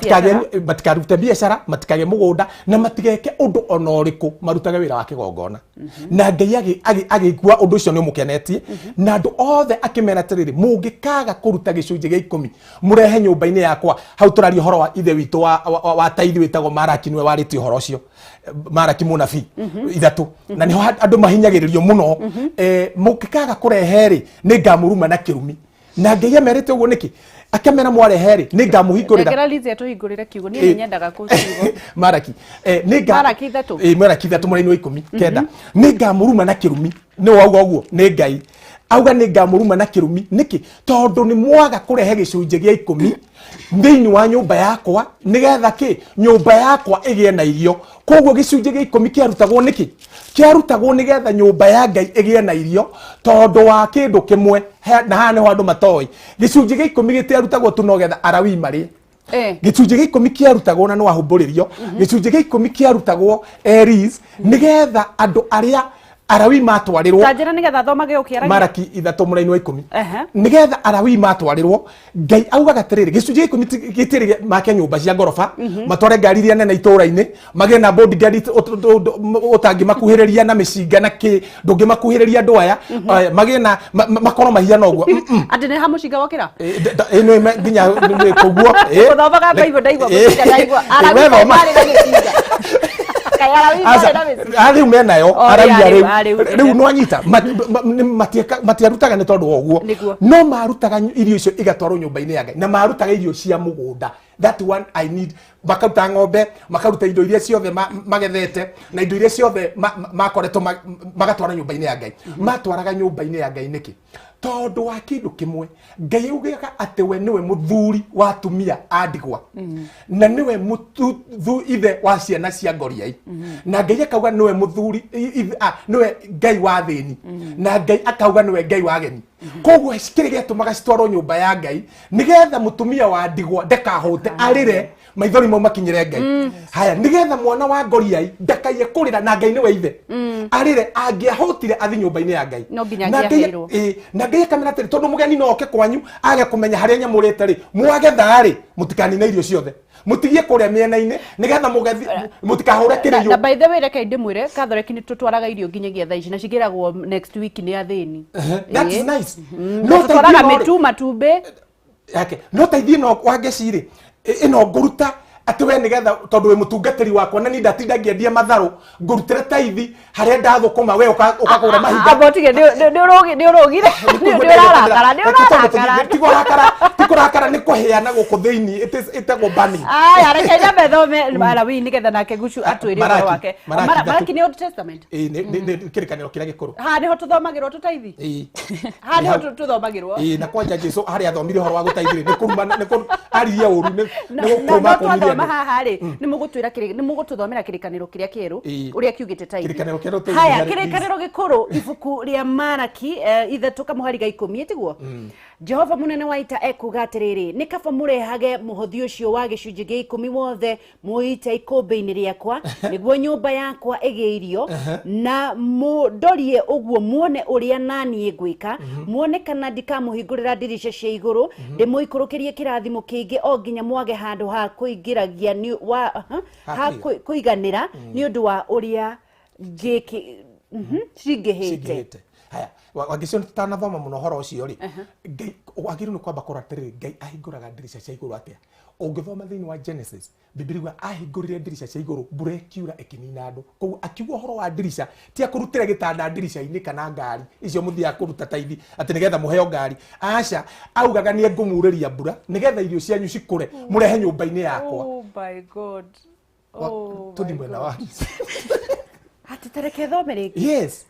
Matikarute biacara, matikagie mũgũnda na matigeke ũndũ ona ũrĩkũ, marutage wĩra wa kĩgongona. Na Ngai agĩigua ũndũ ũcio nĩ ũmũkenetie, na andũ othe akĩmera atĩrĩrĩ, mũngĩkaga kũruta gĩcunjĩ gĩa 10 mũrehe nyũmba-inĩ yakwa. Hau tũraria ũhoro wa ithe witũ wa tithe wĩtagwo Maraki, nĩwe warĩtie ũhoro ũcio, Maraki mũnabii 3, na nĩho andũ mahinyagĩrĩrio mũno. Mũngĩkaga kũrehe rĩ, nĩ ngamũruma na kĩrumi. Na Ngai amerĩte ũguo nĩkĩ? Akamera mwarehe rĩ, nĩ ngamũhingũrĩra. Ndengera Lizzie atũhingũrĩre kiugo, niĩ nĩ nyendaga kũciugo. Maraki, nĩ nga Maraki 3. Maraki 3 mũraini wa 19, nĩ ngamũruma na kĩrumi. Nĩ wauga ũguo nĩ Ngai auga nĩ ngamũruma na kĩrumi. Nĩkĩ? Tondũ nĩ mwaga kũrehe gĩcunjĩ gĩa 10 thĩinĩ wa nyũmba yakwa, nĩgetha kĩ nyũmba yakwa ĩgĩe na irio. Koguo gĩcunjĩ gĩa 10 kĩarutagwo nĩkĩ? Kĩarutagwo nĩgetha nyũmba ya Ngai ĩgĩe na irio, tondũ wa kĩndũ kĩmwe. Na haha nĩho andũ matoĩ, gĩcunjĩ gĩa 10 gĩtiarutagwo tu nogetha Arawii marĩe. Gĩcunjĩ gĩa ikũmi kĩarutagwo na nĩwahumbũrĩrio. Gĩcunjĩ gĩa ikũmi kĩarutagwo Aries nĩgetha andũ arĩa Arawi matwarĩrwo. Ta njĩra nĩgetha thomage ũkĩaragia. Maraki 3 mũraini wa 10. Ehe. Nĩgetha Arawi matwarĩrwo, Ngai augaga atĩrĩrĩ, gĩcunjĩ gĩa ikũmi gĩtirĩ make nyũmba cia ngoroba, matware ngari iria nene itũra-inĩ, magĩe na bodyguard ũtangĩmakuhĩrĩria na mĩcinga na kĩ, ndũngĩmakuhĩrĩria andũ aya, magĩe na makorwo mahiana ũguo. Atĩ nĩ ha mũcinga wokĩra? Ĩno ĩme nginya nĩ kũguo. Gũthomaga Bible ndaigua mũcinga ndaigua. Arawi We thoma. marĩ na gĩcinga. Kaĩ Arawi marĩ na mĩcinga. Rĩu menayo, O, Arawi arĩu, arĩu. arĩu. Rĩu nĩwanyita, matiarutaga nĩ tondũ wa ũguo. Nĩguo. No marutaga irio icio igatwarwo nyũmba-inĩ ya Ngai, na marutaga irio cia mũgũnda. That one I need. Makaruta ng'ombe, makaruta indo iria ciothe magethete, na indo iria ciothe makoretwo magatwara nyũmba-inĩ ya Ngai. Matwaraga nyũmba-inĩ ya Ngai nĩkĩ? Tondũ wa kĩndũ kĩmwe, Ngai augaga atĩ we nĩwe mũthuri wa atumia a ndigwa, na nĩwe ithe wa ciana cia ngoriai, na Ngai akauga nĩwe mũthuri, nĩwe Ngai wa athĩni, na Ngai akauga nĩwe Ngai wa ageni. Koguo kĩrĩa gĩatũmaga citwarwo nyũmba ya Ngai nĩgetha mũtumia wa ndigwa ndakahũte, arĩre maithori mau makinyĩre Ngai. Haya, nĩgetha mwana wa ngoriai ndakaiye kũrĩra, na Ngai nĩwe ithe, arĩre angĩahũtire athi nyũmba-inĩ ya Ngai. No nginya Na Ngai- angĩaheirwo. Na Ngai akamera atĩrĩ, tondũ mũgeni no oke kwanyu age kũmenya harĩa nyamũrĩte rĩ, mwagetha rĩ, mũtikanine irio ciothe, mũtigie kũrĩa mĩena-inĩ nĩgetha mũgethi mũtikahũre kĩrĩyo. Na by the way, reke ndĩmwĩre, Catholic nĩ tũtwaraga irio nginyagia thaa ici, na cigĩragwo next week nĩ athĩni. That is nice. No Tũtwaraga ta ithuĩ no rĩ- mĩtu, matumbĩ. Yake. No ta ithuĩ no wangeci rĩ, ĩno ngũruta atĩ we nĩgetha tondũ wĩ mũtungatĩri wakwa na niĩ ndatinda ngĩendia matharũ, ngũrutĩre taithi harĩa ndathũkũma, we ũkagũra mahinda. Amba ũtige, nĩ ũrũgire, nĩ ũrarakara, nĩ ũrarakara. Ti kũrakara, ti kũrakara, nĩ kũheana gũkũ thĩinĩ. It is ĩtagwo burning. Aya, reke nyambe thome Alawii nĩgetha nake Gucu atwĩre ũhoro Maraki, wake. Maraki 3. Maraki nĩ Old Testament. Ĩĩ, nĩ kĩrĩkanĩro kĩrĩa gĩkũrũ. Haha nĩho tũthomagĩrwo tũtaithi. Ĩĩ. Haha nĩho Hau. tũthomagĩrwo. Ĩĩ, na kwanja Jesu harĩa athomire ũhoro wa gũteithĩrĩria, nĩ kũruma, nĩ aririe ũru, Na nĩ gũkũma no akũmirie twathoma andũ. haha rĩ, nĩ mũgũtwĩra nĩ mũgũtũthomera kĩrĩkanĩro kĩrĩa kĩerũ, Ĩĩ. ũrĩa kiugĩte taithi. Kĩrĩkanĩro kĩerũ taithi Haya, harĩ kĩrĩkanĩro gĩkũrũ, ibuku rĩa Maraki, 3 mũhari ga 10, tiguo? Jehova mũnene wa ita ekuga atĩrĩrĩ, nĩ kaba mũrehage mũhothi ũcio wa gĩcunjĩ gĩa ikũmi wothe mũite ikũmbĩ-inĩ rĩakwa, nĩguo nyũmba yakwa ĩgĩe irio, na mũndorie ũguo muone ũrĩa naniĩ ngwĩka, muone kana ndikamũhingũrĩra ndirica cia igũrũ, ndĩmũikũrũkĩrie kĩrathimo kĩingĩ o nginya mwage handũ ha kũingĩragia nĩ wa Ha ha kũiga. kũiganĩra nĩ ũndũ wa ũrĩa ngĩki cingĩhĩte. Cingĩhĩte. Haya, wangĩcio tutanathoma mũno ũhoro ũcio rĩ, Ngai wagĩrĩirwo nĩ kwamba kũrora atĩrĩrĩ, Ngai ahingũraga ndirica cia igũrũ atĩa? Ũngĩthoma thĩinĩ wa Genesis, Bibilia yuga ahingũrire ndirica cia igũrũ, mbura ĩkiura ĩkĩnina andũ. Koguo akiuga ũhoro wa ndirica, ti akũrutĩre gĩtanda ndirica-inĩ kana ngari icio mũthiaga kũruta taithi atĩ nĩgetha mũheo ngari. Aca, augaga nĩ ngũmurĩria mbura nĩgetha irio cianyu cikũre, mũrehe nyũmba-inĩ yakwa. Oh my God. Oh Tũthi my mwena God. wa Atĩ tareke thome rĩngĩ. Yes,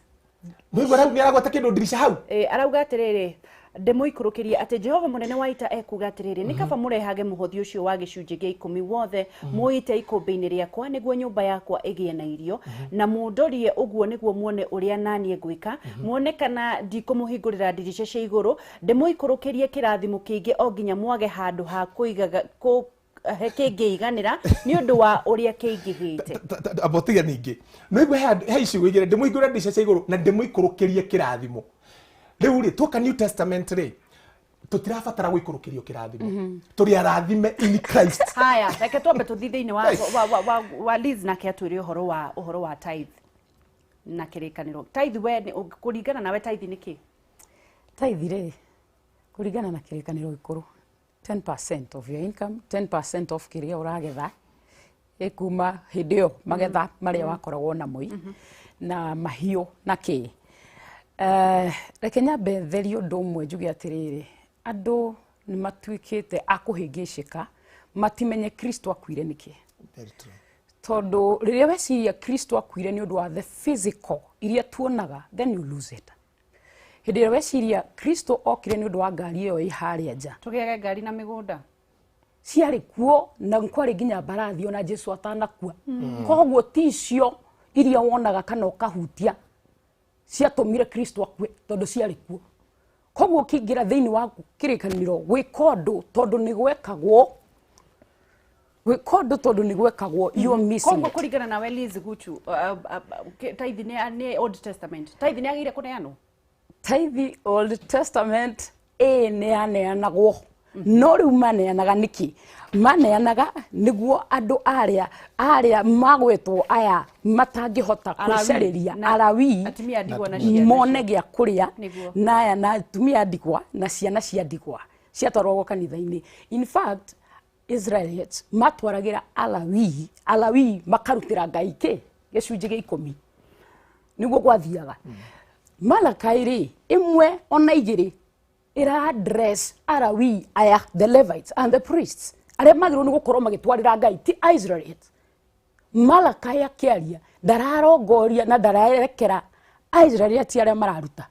nĩũigua rĩu nĩaragweta kĩndũ ndirica hau. Arauga atĩrĩrĩ, ndĩmũikũrũkĩrie atĩ Jehova mũnene wa ita ekuga atĩrĩrĩ, nĩ kaba mũrehage mũhothi ũcio wa gĩcunjĩ gĩa ikũmi wothe mũite ikũmbĩ-inĩ rĩakwa, nĩguo nyũmba yakwa ĩgĩe na irio, na mũndorie ũguo nĩguo muone ũrĩa naniĩ ngwĩka, muone kana ndikũmũhingũrĩra ndirica cia igũrũ, ndĩmũikũrũkĩrie kĩrathimo kĩingĩ o nginya mwage handũ ha kũigaga kĩngĩiganĩra nĩ ũndũ wa ũrĩa kĩingĩhĩte. Amba ũtige ningĩ nĩũigua he icigo igĩrĩ, ndĩmũhingũrĩre ndirica cia igũrũ na ndĩmũikũrũkĩrie kĩrathimo. Rĩu rĩ, tuoka New Testament rĩ, tũtirabatara gũikũrũkĩrio kĩrathimo, tũrĩ arathime in Christ. Haya, reke twambe tũthiĩ thĩinĩ wa Liz, nake atwĩre ũhoro wa tithe na kĩrĩkanĩro. Tithe, we kũringana nawe tithe nĩ kĩ? Tithe rĩ, kũringana na kĩrĩkanĩro gĩkũrũ, 10% of your income, 10% of kĩrĩa ũragetha, ĩkuma hĩndĩ ĩyo magetha marĩa wakoragwo namo na mahiũ na kĩ. Reke nyambe therie ũndũ ũmwe, njuge atĩrĩrĩ, andũ nĩ matuĩkĩte a kũhĩngĩcĩka, matimenye Kristo akuire nĩkĩ. Very true. Tondũ rĩrĩa weciria Kristo akuire nĩ ũndũ wa the physical iria tuonaga, then you lose it. Hĩndĩ ĩrĩa weciria Kristo okire nĩ ũndũ wa ngari ĩyo ĩ harĩa nja, Tũgĩage ngari na mĩgũnda. Ciarĩ kuo na kwarĩ nginya mbarathi ona Jesu atanakua. Koguo ti icio iria wonaga kana ũkahutia ciatũmire Kristo akue, tondũ ciarĩ kuo. Koguo ũkĩingĩra thĩinĩ wa kĩrĩkanĩro gwĩka ũndũ tondũ nĩ gwekagwo. Gwĩka ũndũ tondũ nĩ gwekagwo, you are missing Koguo it. kũringana nawe Liz Guchu, tithe nĩ Old Testament, tithe nĩ agĩrĩire kũneanwo? Tithe Old Testament ĩ nĩ yaneanagwo, no rĩu maneanaga nĩkĩ? Maneanaga nĩguo andũ arĩa magwetwo aya matangĩhota Alawii kwĩcarĩria, na Alawii atumia a ndigwa na ciana mone gĩa kũrĩa, Nĩguo. na aya na atumia a ndigwa na ciana cia ndigwa ciatwaragwo kanitha-inĩ. In fact, Israelites matwaragĩra Alawii, Alawii makarutĩra Ngai kĩ gĩcunjĩ gĩa 10, nĩguo gwathiaga. Malakai rĩ, 1 ona 2 ĩra address Alawii aya, the Levites and the priests, arĩa magĩrĩirwo nĩ gũkorwo magĩtwarĩra Ngai, ti Israelites. Malakai akĩaria ndararongoria na ndaraerekera Israelites arĩa mararuta,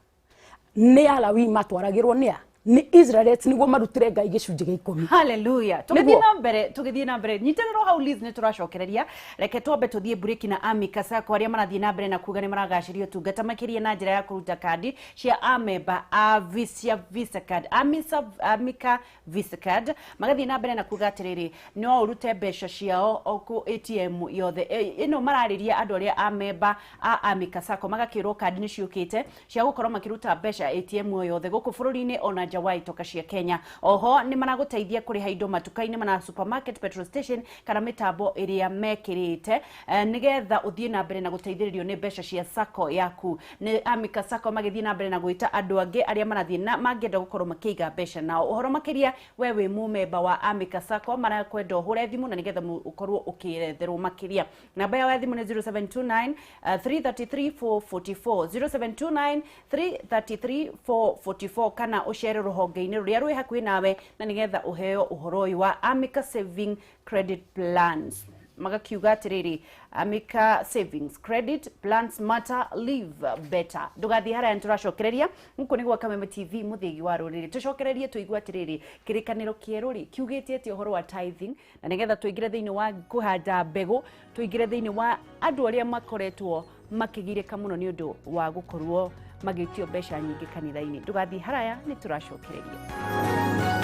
nĩ Alawii matwaragĩrwo nĩ a nĩ Israelites nĩguo marutĩre Ngai gĩcunjĩ gĩa 10. Hallelujah. Tũgĩthiĩ Nĩguo. na mbere, tũgĩthiĩ na mbere. Nyitĩrĩrwo hau Liz, nĩ tũracokereria. Reke twambe tũthiĩ break na Amika Sacco arĩa marathiĩ na mbere na kuga nĩ maragacĩria ũtungata makĩria na njĩra ya kũruta kandi cia amemba a cia Visa card, Amisa, Amika Visa card. Magathiĩ na mbere na kuga atĩrĩrĩ, no ũrute mbeca ciao o kũ ATM yothe. Ĩno mararĩria andũ arĩa amemba a Amika Sacco, magakĩrwo kandi nĩ ciũkĩte cia gũkorwo makĩruta mbeca ATM o yothe gũkũ bũrũri-inĩ ona nja wa itoka cia Kenya. Oho nĩ maragũteithia kũrĩha indo matuka-inĩ mana supermarket, petrol station kana mĩtambo ĩrĩa mekĩrĩte, nĩgetha ũthiĩ na mbere na gũteithĩrĩrio nĩ mbeca cia Sacco yaku. Nĩ Amika Sacco magĩthiĩ na mbere na gwĩta andũ angĩ arĩa marathiĩ na mangĩenda gũkorwo makĩiga mbeca nao. Ũhoro makĩria we wĩ mũmemba wa Amika Sacco, marakwenda ũhũre thimũ na nĩgetha ũkorwo ũkĩetherwo makĩria. Namba yao ya thimũ nĩ 0729 333 444, 0729 333 444, kana ũcere rũhonge-inĩ rũrĩa rwĩ hakuhĩ nawe na nĩgetha ũheo ũhoro ũyũ wa Amika Saving Credit Plans. Magakiuga atĩrĩrĩ, Amika Savings Credit Plans matter, live better. Ndũgathiĩ haraya, nĩtũracokereria gũkũ nĩ gwa Kameme TV, mũthĩgi wa rũrĩrĩ. Tũcokererie tũigue atĩrĩrĩ, kĩrĩkanĩro kĩerũ rĩ kiugĩte atĩa ũhoro wa tithing, na nĩgetha tũingĩre thĩinĩ wa kũhanda mbegũ, tũingĩre thĩinĩ wa andũ arĩa makoretwo makĩgirĩka mũno nĩ ũndũ wa gũkorwo magĩtio mbeca nyingĩ kanitha-inĩ. Ndũgathiĩ haraya, nĩ tũracokereria.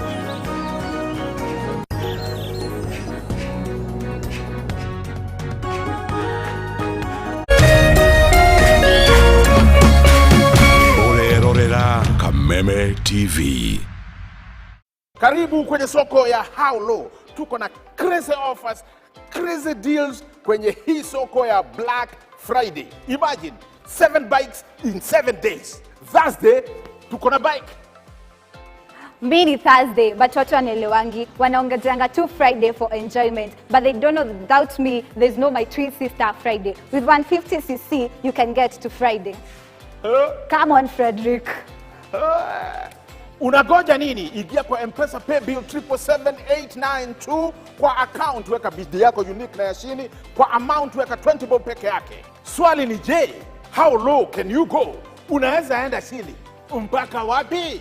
Ũrerorera Kameme TV. Karibu kwenye soko ya How Low. Tuko na crazy offers, crazy deals kwenye hii soko ya Black Friday. Imagine 7 bikes in 7 days. Thursday tuko na bike. Mini Thursday, but watu wanaelewangi, wanaongezeanga tu Friday for enjoyment, but they don't know without me there's no my twin sister Friday. With 150cc you can get to Friday. Come on Frederick. Unagoja nini? Ingia kwa M-Pesa pay bill 777892, kwa account weka bidii yako unique na ya chini, kwa amount weka 20 bob peke yake. Swali ni je, how low can you go? Unaweza enda chini mpaka wapi?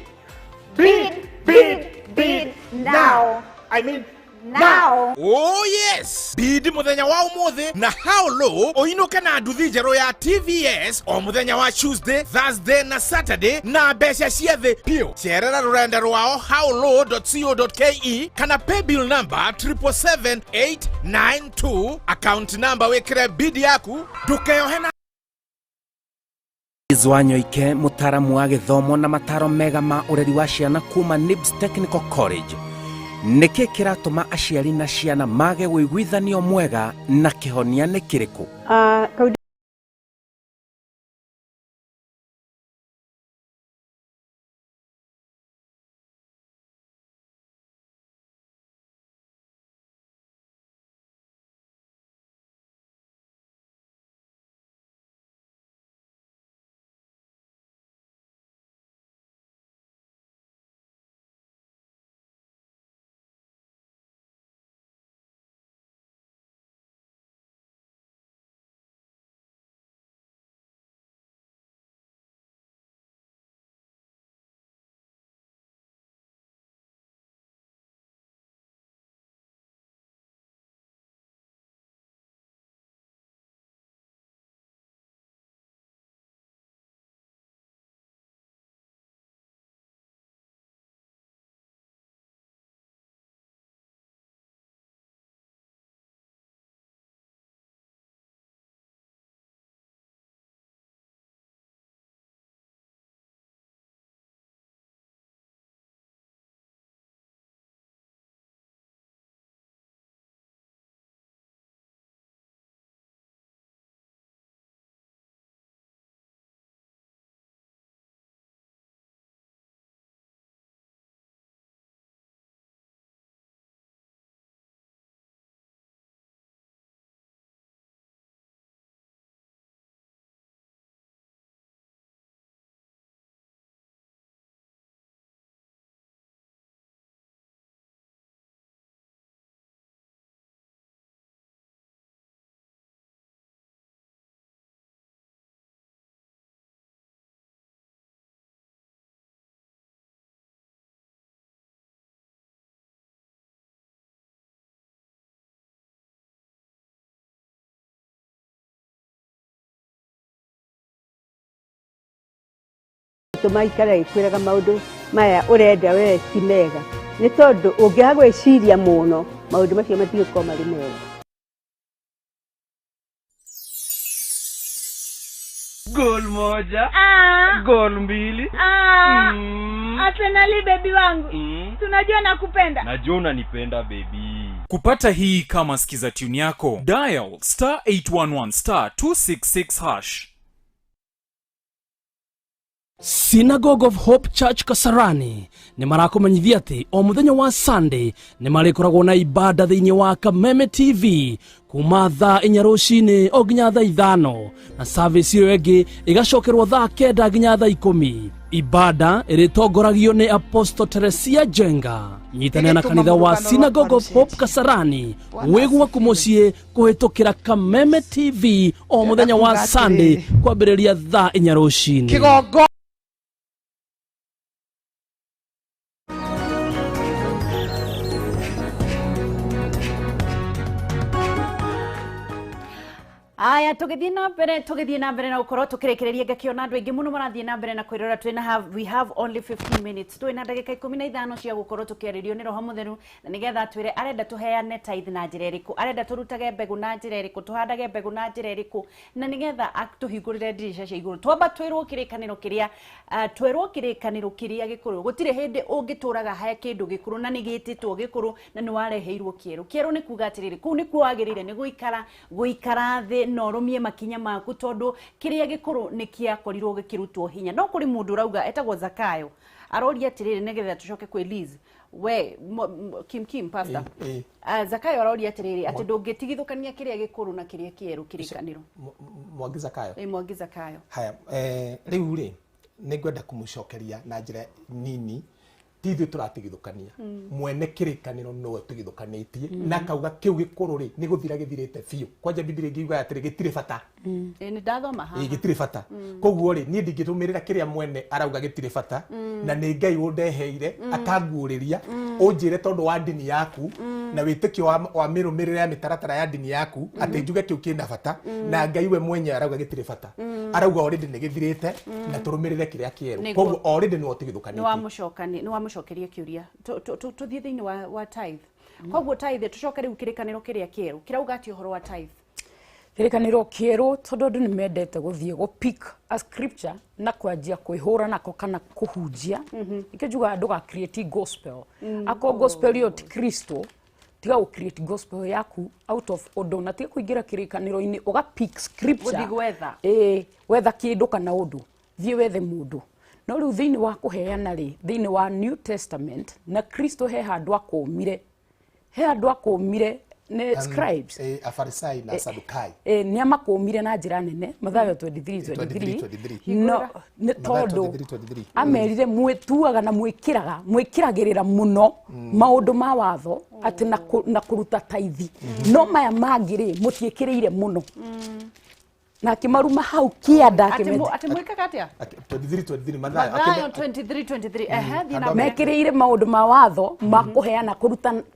Bid, bid, bid now. I mean now. Oh yes, bid muthenya wa umuthi na How Low uinuke na nduthi njerũ ya TVS o muthenya wa Tuesday, Thursday na Saturday na mbeca cia thĩ piũ. Cerera rũrenda rwao howlow.co.ke kana pay bill number 777892, account number wikire bid yaku, ndukeyohe na Wanyoike, mũtaaramu wa gĩthomo na mataro mega ma ũreri wa ciana kuma NIBS Technical College. Nĩkĩ kĩratũma aciari na ciana mage ũiguithanio mwega na kĩhonia nĩ kĩrĩkũ? Kĩratũma ikare gĩkwĩraga maũndũ maya ũrenda we ti mega, nĩ tondũ ũngĩaga gwĩciria mũno maũndũ macio matigũkorwo marĩ mega. Gol moja. Gol mbili. Arsenali baby wangu. Tunajua nakupenda. Najua unanipenda baby. Kupata hii kama skiza tune yako, dial star 811 star 266 hash. Synagogue of Hope Church Kasarani nĩ marakũmenyithia atĩ o mũthenya wa Sunday nĩ marĩkoragwo na ibada thĩinĩ wa Kameme TV kuma thaa 4 rũcinĩ o nginya thaa 5, na service ĩyo ĩngĩ ĩgacokerwo thaa 9 nginya thaa 10. Ibada ĩrĩtongoragio nĩ Apostle Teresia Jenga. Nyitanĩra na kanitha wa Synagogue of Hope Kasarani wĩ gwaku mũciĩ kũhĩtũkĩra Kameme TV o mũthenya wa Sunday kwambĩrĩria thaa 4 rũcinĩ. Kigongo. Aya, tũgĩthiĩ na mbere, tũgĩthiĩ na mbere na gũkorwo tũkĩrĩkĩrĩria, ngakĩona andũ aingĩ mũno marathiĩ na mbere na kwĩrora. Twĩna have, we have only 15 minutes, twĩna ndagĩka 15 cia gũkorwo tũkĩarĩrio nĩ Roho Mũtheru, na nĩgetha twĩre arenda tũheane tithe na njĩra ĩrĩkũ, arenda tũrutage mbegũ na njĩra ĩrĩkũ, tũhandage mbegũ na njĩra ĩrĩkũ, na nĩgetha atũhingũrĩre ndirica cia igũrũ. Twamba twĩrwo kĩrĩkanĩro kĩrĩa, twĩrwo kĩrĩkanĩro kĩrĩa gĩkũrũ. Gũtirĩ hĩndĩ ũngĩtũraga he kĩndũ gĩkũrũ na nĩ gĩtĩtwo gĩkũrũ na nĩ wareheirwo kĩerũ. Kĩerũ nĩ kuga atĩrĩrĩ, kũu nĩkuo wagĩrĩire nĩ gũikara, gũikara thĩ na ũrũmie makinya maku, tondũ kĩrĩa gĩkũrũ nĩ kĩakorirwo gĩkĩrutwo hinya. No kũrĩ mũndũ ũrauga etagwo Zakayo, aroria atĩrĩrĩ, nĩgetha tũcoke kwĩ Liz, we Kim Kim pastor. Zakayo aroria atĩrĩrĩ, atĩ ndũngĩtigithũkania kĩrĩa gĩkũrũ na kĩrĩa kĩerũ kĩrĩkanĩro. Mwangi Zakayo. Ĩ, Mwangi Zakayo. Haya, rĩu rĩ nĩ ngwenda kũmũcokeria na njĩra nini. Ti ithuĩ tũratigithũkania, mwene kĩrĩkanĩro nĩwe tũgithũkanĩtie, na akauga kĩu gĩkũrũ rĩ nĩ gũthira gĩthirĩte biũ. Kwanja Bibilia ĩngĩ yugaga atĩrĩ, gĩtirĩ bata. Ĩ, nĩ ndathoma haha. Ĩ, gĩtirĩ bata. Koguo rĩ, niĩ ndingĩrũmĩrĩra kĩrĩa mwene arauga gĩtirĩ bata, na nĩ Ngai ũndeheire akanguũrĩria, ũnjĩre tondũ wa ndini yaku na wĩtĩkio wa mĩrũmĩrĩre ya mĩtaratara ya ndini yaku atĩ njuge kĩu kĩna bata, na Ngai we mwenyewe arauga gĩtirĩ bata. Arauga already nĩ gĩthirĩte na tũrũmĩrĩre kĩrĩa kĩerũ. Koguo already nĩwe ũtigithũkanĩtie. Nĩ wamũcokeria kĩũria. Tũthiĩ thĩinĩ wa tithe. Koguo tithe, tũcoke rĩu kĩrĩkanĩro kĩrĩa kĩerũ kĩrauga atĩ ũhoro wa tithe? Kĩrĩkanĩro kĩerũ, tondũ andũ nĩ mendete gũthiĩ gũ pick a scripture na kwanjia kwĩhũra nako kana kũhunjia, nĩkĩo njugaga ndũga create gospel. Akorwo gospel ĩyo ti Kristo, tiga gũ create gospel yaku out of ũndũ, na tiga kũingĩra kĩrĩkanĩro-inĩ ũga pick scripture. Gũthiĩ gwetha. Ĩĩ, wetha kĩndũ kana ũndũ, thiĩ wethe mũndũ. No rĩu thĩinĩ wa kũheana rĩ, thĩinĩ wa New Testament na Kristo he handũ akũmire, he handũ akũmire nĩ scribes. Afarisai na Sadukai. Nĩ amakũmire na njĩra nene, Mathayo 23 23. 23. No nĩ Mathayo tondũ 23, 23. amerire mwĩtuaga na mwĩkĩraga mwĩkĩragĩrĩra mũno maũndũ ma watho atĩ na kũruta taithi, no maya mangĩ rĩ mũtiĩkĩrĩire mũno, na akĩmaruma hau kĩanda. Atĩ atĩ mwĩkaga atĩa? 23 23 Mathayo. Mathayo 23 23. Ehe, thiĩ na mbere. Mekĩrĩire maũndũ ma watho ma kũheana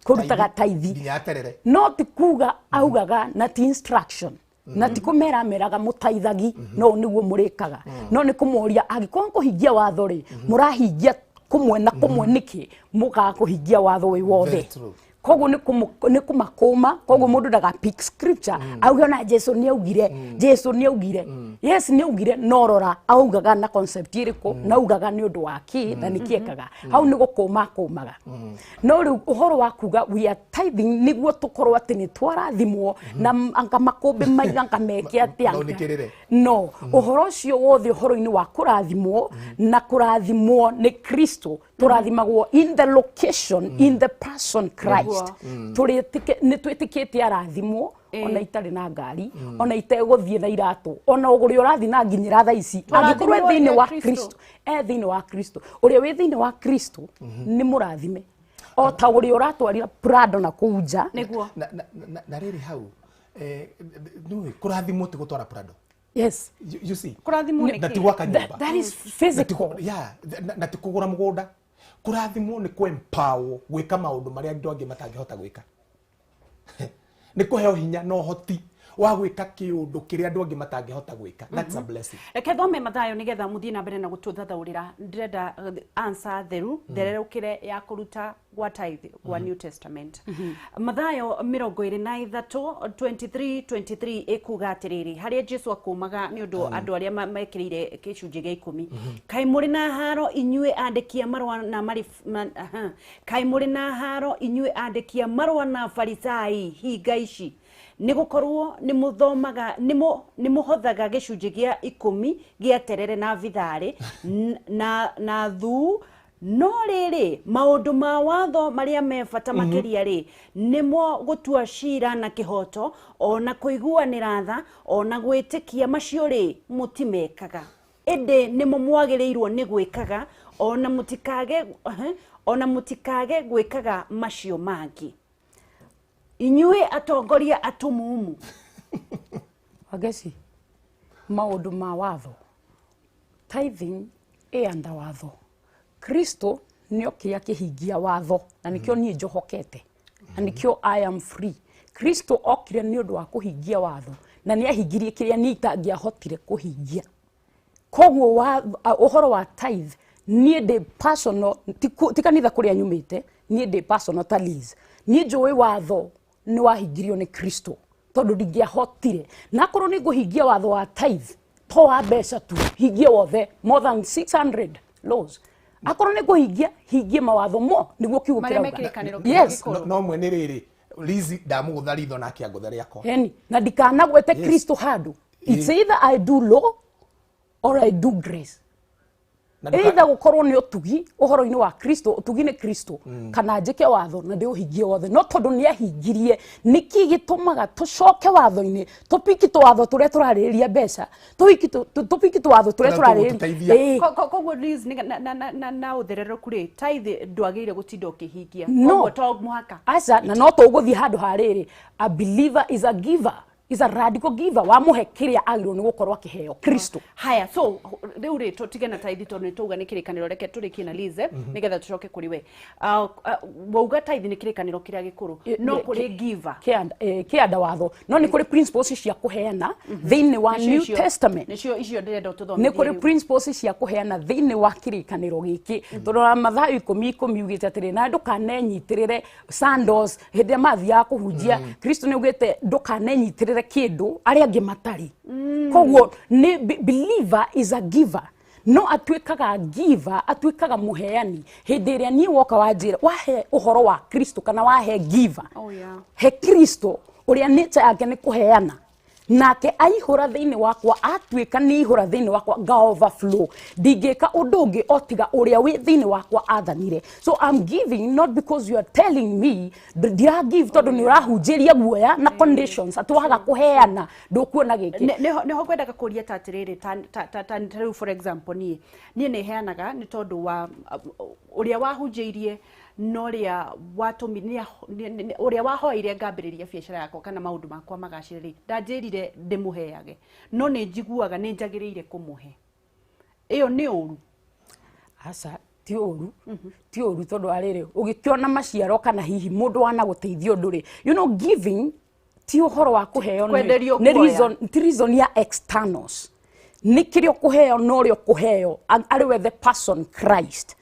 kũrutaga taithi nginya aterere, no ti kuga augaga na ti instruction, na ti kũmera meraga mũtaithagi no nĩguo mũrĩkaga, no nĩ kũmoria angĩkorwo kũhingia watho rĩ, mũrahingia kũmwe na kũmwe nĩkĩ mũkaga kũhingia watho wĩ wothe? Very true. Koguo nĩ kũmakũma. Koguo mũndũ ndaga pick scripture auge ona Jesu nĩ augire, Jesu nĩ augire. Yes, nĩ augire, no rora augaga na concept ĩrĩkũ, na augaga nĩ ũndũ wa kĩ, na nĩ kĩ ekaga hau nĩ gũkũma akũmaga. No rĩu ũhoro wa kuga we are tithing nĩguo tũkorwo atĩ nĩ twarathimwo na anga makũmbĩ maiga anga meke atĩa? No nĩkĩrĩre. No ũhoro ũcio wothe ũhoro-inĩ wa kũrathimwo na kũrathimwo nĩ Kristo, tũrathimagwo in the location, in the person Christ. Nĩ twĩtĩkĩtie arathimwo ona itarĩ na ngari, ona itegũthiĩ na iratũ, ona ũrĩa ũrathiĩ na nginyĩra thaa ici, angĩkorwo e Tũrathimwo thĩinĩ nĩ wa Kristo. Kristo, e thĩinĩ wa Kristo, ũrĩa wĩ thĩinĩ wa Kristo nĩ mũrathime o ta ũrĩa ũratwarira Prado na kũu nja. Nĩguo. Na rĩrĩ hau, nĩũĩ kũrathimwo ti gũtwara Prado. Yes. You see? Kũrathimwo nĩ Na kĩ? ti gwaka nyũmba. That is physical. Yeah, na ti kũgũra mũgũnda. Kũrathimwo nĩ kũ-empower gwĩka maũndũ marĩa andũ angĩ matangĩhota gwĩka, nĩ kũheo hinya na ũhoti Wa gwĩka kĩũndũ kĩrĩa andũ angĩ matangĩhota gwĩka. That's a blessing. Reke thome Mathayo nigetha muthie na mbere na gũtũthathaũrĩra. Ndĩrenda answer theru thererũkĩre ya kũruta gwa tithe gwa New Testament. Mathayo 23 23 23 ĩkuga atĩrĩrĩ, harĩa Jesu akũmaga nĩ ũndũ andũ arĩa mekĩrĩire gĩcunjĩ gĩa 10. Kaĩ mũrĩ na haro inyuĩ andĩki a marũa na marĩ aha. Kaĩ mũrĩ na haro inyuĩ andĩki a marũa na Farisai hinga ici, nĩ gũkorwo nĩ mũthomaga nĩ mũhothaga gĩcunjĩ gĩa 10 gĩa terere na vitharĩ na thuu, no rĩrĩ maũndũ ma watho marĩa me bata makĩria rĩ nĩmo gũtua cira na kĩhoto ona kũiguanĩra tha ona gwĩtĩkia, macio rĩ mũtimekaga, ĩndĩ nĩmo mwagĩrĩirwo nĩ gwĩkaga ona mũtikage gwĩkaga macio mangĩ. Inyuĩ atongoria atumumu. Wangeci, maũndũ ma watho, tithing ĩ under watho. Kristo nĩokire akĩhingia watho na nĩkĩo niĩ njohokete na nĩkĩo I am free. Kristo okire nĩ ũndũ wa kũhingia watho na nĩ ahingirie kĩrĩa niĩ itangĩahotire kũhingia. Koguo ũhoro wa tithe niĩ ndĩ personal, ti kanitha kũrĩa nyumĩte, niĩ ndĩ personal ta Liz. Niĩ njũĩ watho nĩ wahingirio nĩ Kristo tondũ ndingĩahotire, na akorwo nĩ ngũhingia watho wa tithe to wa mbeca tu, hingie wothe more than 600 laws. Akorwo nĩ ngũhingia, hingie mawatho mo nĩguo kiugo kĩrauga. Yes. No mwene rĩrĩ Liz ndamũgũtha ritho nake angũtha rĩakwa. Eni, na ndikanagwete Kristo handũ. It's either I do law or I do grace. Either gũkorwo nĩ ũtugi ũhoro-inĩ wa Kristo, ũtugi nĩ Kristo, kana njĩke watho na ndĩũhingie wothe. No tondũ nĩ ahingirie, nĩkĩ gĩtũmaga tũcoke watho-inĩ, tũpiki tũwatho tũrĩa tũrarĩrĩria mbeca, tũpiki tũwatho tũrĩa tũrarĩrĩria. Koguo Liz, na ũthererũku rĩ, tithe ndwagĩrĩire gũtinda ũkĩhingia. Koguo to mũhaka. Aca, na no tũgũthiĩ handũ ha rĩrĩ, a believer is a giver. Is a radical giver. Wamuhe kiria agirwo ni gukorwo akiheo Kristo. Haya, so riu ri tutige na tithe tondu ni tuuga ni kirikaniro, reke turikie na Liz nigetha tucoke kuri we. Wauga tithe ni kirikaniro kiria gikuru, no kuri giver kianda watho, no ni kuri principles cia kuheana thiini wa New Testament. Nicio icio ndirenda tuthomithie. Ni kuri principles cia kuheana thiini wa kirikaniro giki, tondu wa Mathayo 10:10 ugite atiri na ndukanenyitirire sandals hindi mathiaga kuhunjia. Kristo ni ugite ndukanenyitirire kindu aria angi matari. Koguo ni believer is a giver. No atuikaga giver, atuikaga muheani hindi iria ni woka wanjira wahe uhoro wa Kristo kana wahe giver. Oh yeah. He Kristo uria nature yake ni kuheana, nake aihura thiini wakwa, atuika ni ihura thiini wakwa nga overflow. Ndingika undu ungi otiga uria wi thiini wakwa athanire. So I'm giving not because you are telling me ndira give tondu ni urahunjiria guoya na conditions atwaga kuheana ndukuona giki. Niho ngwendaga kuria ta atiriri, ta riu for example nie ni heanaga ni tondu wa uria wahunjirie no ria watũmi uria wahoire ngambĩrĩria biacara yakwa kana maũndũ makwa magacĩre rĩ, ndanjĩrire ndĩmũheage, no nĩ njiguaga nĩ njagĩrĩire kũmũhe. Ĩyo nĩ ũru? Aca, ti ũru, ti ũru tondũ arĩrĩ ũgĩkĩona maciaro kana hihi mũndũ wana gũteithio ũndũ rĩ, you know, giving ti ũhoro wa kũheo nĩ reason, ti reason ya externals. Nĩ kĩrĩa ũkũheo no ũrĩa ũkũheo arĩ we the person Christ.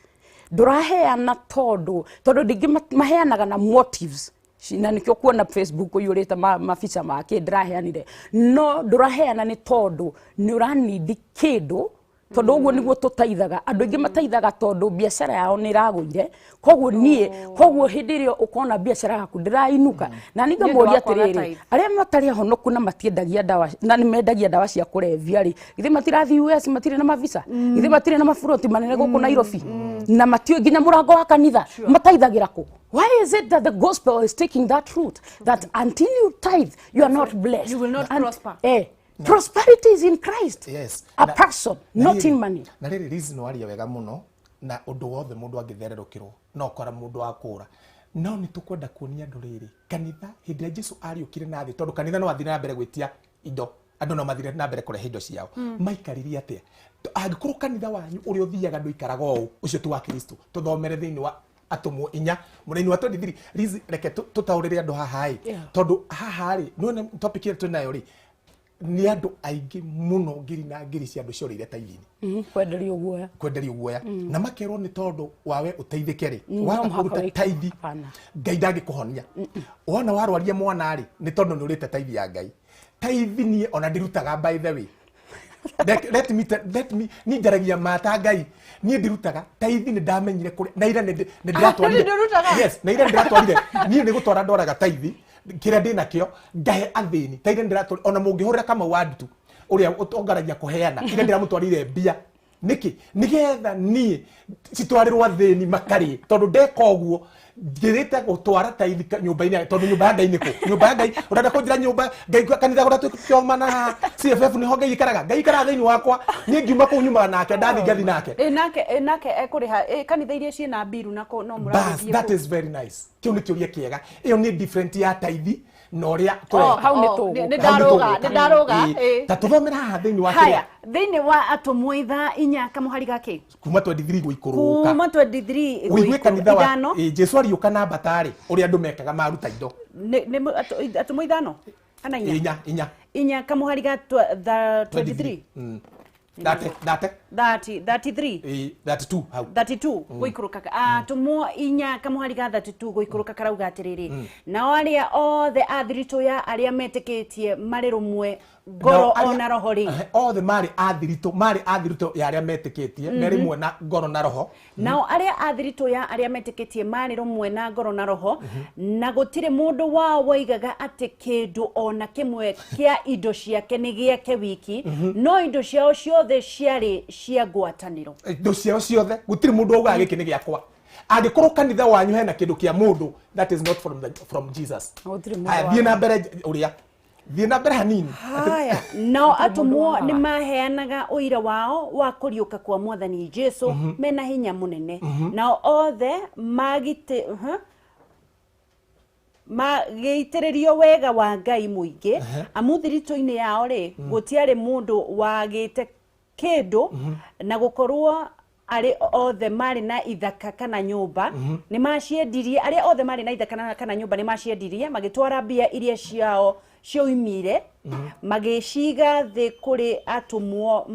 Ndũraheana tondu ndingĩ maheanaga na motives, na nikio kuona Facebook ũiyũrĩte mabica make ndĩraheanire, no ndũraheana nĩ tondu nĩ ũranindi kĩndũ, tondu ũguo nĩguo tũteithaga andũ aingĩ mateithaga tondu biacara yao nĩ ĩragũire. Koguo niĩ, koguo hĩndĩ ĩrĩa ũkona biacara yaku ndĩrainuka, na nĩ ngamũria atĩrĩrĩ, arĩa matarĩ ahonoku na matiendagia ndawa na nĩ mendagia ndawa cia kũrebia rĩ, githĩ matirathiĩ US, matirĩ na mavisa, githĩ matirĩ na maburoti manene gũkũ Nairobi, na matiũĩ nginya mũrango wa kanitha, mateithagĩra kũ? Why is it that the gospel is taking that route, that until you tithe you are not blessed, you will not prosper? Prosperity is in Christ. Yes. A person, not in money. Na rĩrĩ Liz no aria wega mũno, na ũndũ wothe mũndũ angĩthererũkĩrwo no kora mũndũ wa kũra. No nĩ tũkwenda kuonia andũ rĩrĩ, kanitha hĩndĩ ĩrĩa Jesu ariũkire na thĩ, tondũ kanitha no athire na mbere gwĩtia indo, andũ no mathire na mbere kũrehe indo ciao, maikaririe atĩa? Angĩkorwo kanitha wanyu ũrĩa ũthiaga ndũikaraga ũũ, ũcio ti wa Kristo, tũthomere thĩinĩ wa Atũmwo 4 mũraini wa 23. Liz, reke tũtaũrĩre andũ haha ĩ, tondũ haha rĩ, nĩwona topic ĩrĩa twĩ nayo rĩ, nĩ andũ aingĩ mũno, ngiri na ngiri cia andũ ciorĩire taithi-inĩ. Kwenderio guoya. Kwenderio guoya na makerwo nĩ tondũ wawe ũteithĩke rĩ, no waga mũhaka kũruta wĩke. taithi, Hapana. Ngai ndangĩkũhonia. Wona warwaria mwana rĩ, nĩ tondũ nĩ ũrĩte taithi ya Ngai. Taithi niĩ ona ndirutaga, by the way. Let me niĩ njaragia mata Ngai, niĩ ndirutaga taithi. Nĩ ndamenyire kũrĩa na ira nĩ ndĩratwarire. Ndũrutaga? Yes, na ira nĩ ndĩratwarire. Niĩ nĩ gũtwara ndwaraga taithi kĩrĩa ndĩ nakĩo, ngahe athĩni. Ta ira nĩ ndĩratwarire, ona mũngĩhũrĩra Kamau wa Ndutu ũrĩa ũtongaragia kũheana, ira ndĩramũtwarire mbia nĩkĩ? Nĩgetha niĩ citwarĩrwo athĩni makarĩe, tondũ ndeka ũguo njĩrĩte gũtwara taithi nyũmba-inĩ tondũ nyũmba ya Ngai nĩkũ? Nyũmba ya Ngai, ũrenda kũnjĩra nyũmba Ngai, kanitha kũrĩa tũkioma na CFF nĩho Ngai ikaraga? Ngai ikaraga thĩinĩ wakwa. Niĩ ngiuma kũu nyumaga nake, ndathi ngathi nake. Ĩ nake ekũrĩha ĩ kanitha iria ciĩna mbiru nako no Bas, mũragĩthiĩ that kũu? is very nice. Kĩu nĩ kĩũria kĩega. Ĩyo nĩ different ya taithi na ũrĩa Oh, tũreka. Hau nĩ oh, tũgũka. nĩ Hau nĩ ndarũga, tũgũka. nĩ ndarũga. Ĩ, ta tũthomera haha thĩinĩ wa Haya, kĩrĩa thĩinĩ wa Atũmwo 4 kamũhari gakĩ? Kuma 23 gũikũrũka. Kuma 23 ũigue kanitha wa 5. Jesu ariũka na mbatarĩ ũrĩa andũ mekaga maruta indo. Nĩ Atũmwo 5 kana 4? 4, 4. 4 kamũhari ga 23. Thate thate. 30, 33. 32 hau. 32 gũikũrũka. Atũmwo 4 kamũhari ga 32 gũikũrũka karauga atĩrĩrĩ, nao arĩa othe a thiritũ ya arĩa metĩkĩtie marĩ rũmwe ngoro Nao arĩa- ona roho rĩ. Ehe, othe marĩ a thiritũ, marĩ a thiritũ ya arĩa metĩkĩtie, merĩ mwe na ngoro na roho. Nao arĩa a thiritũ ya arĩa metĩkĩtie marĩ rũmwe na ngoro na roho, na gũtirĩ mũndũ wao woigaga atĩ kĩndũ ona kĩmwe kĩa indo ciake nĩ gĩake wiki, no indo ciao ciothe ciarĩ cia ngwatanĩro. Indo ciao ciothe, gũtirĩ mũndũ waugaga gĩkĩ nĩ gĩakwa. Angĩkorwo kanitha wanyu hena kĩndũ kĩa mũndũ, that is not from Jesus. Gũtirĩ mũndũ Haya, thiĩ na mbere, ũrĩa thiĩ na mbere hanini. Haya, nao atũmwo nĩ maheanaga ũira wao wa kũriũka kwa Mwathani Jesu mena hinya mũnene, nao othe magite magĩitĩrĩrio wega wa Ngai mũingĩ, amu thiritũ-inĩ yao rĩ, gũtiarĩ mũndũ wagĩte kĩndũ, na gũkorwo arĩ othe marĩ na ithaka kana nyũmba nĩ maciendirie, arĩa othe marĩ na ithaka kana nyũmba nĩ maciendirie, magĩtwara mbia iria ciao cioimire, magĩciga thĩ kũrĩ atũmwo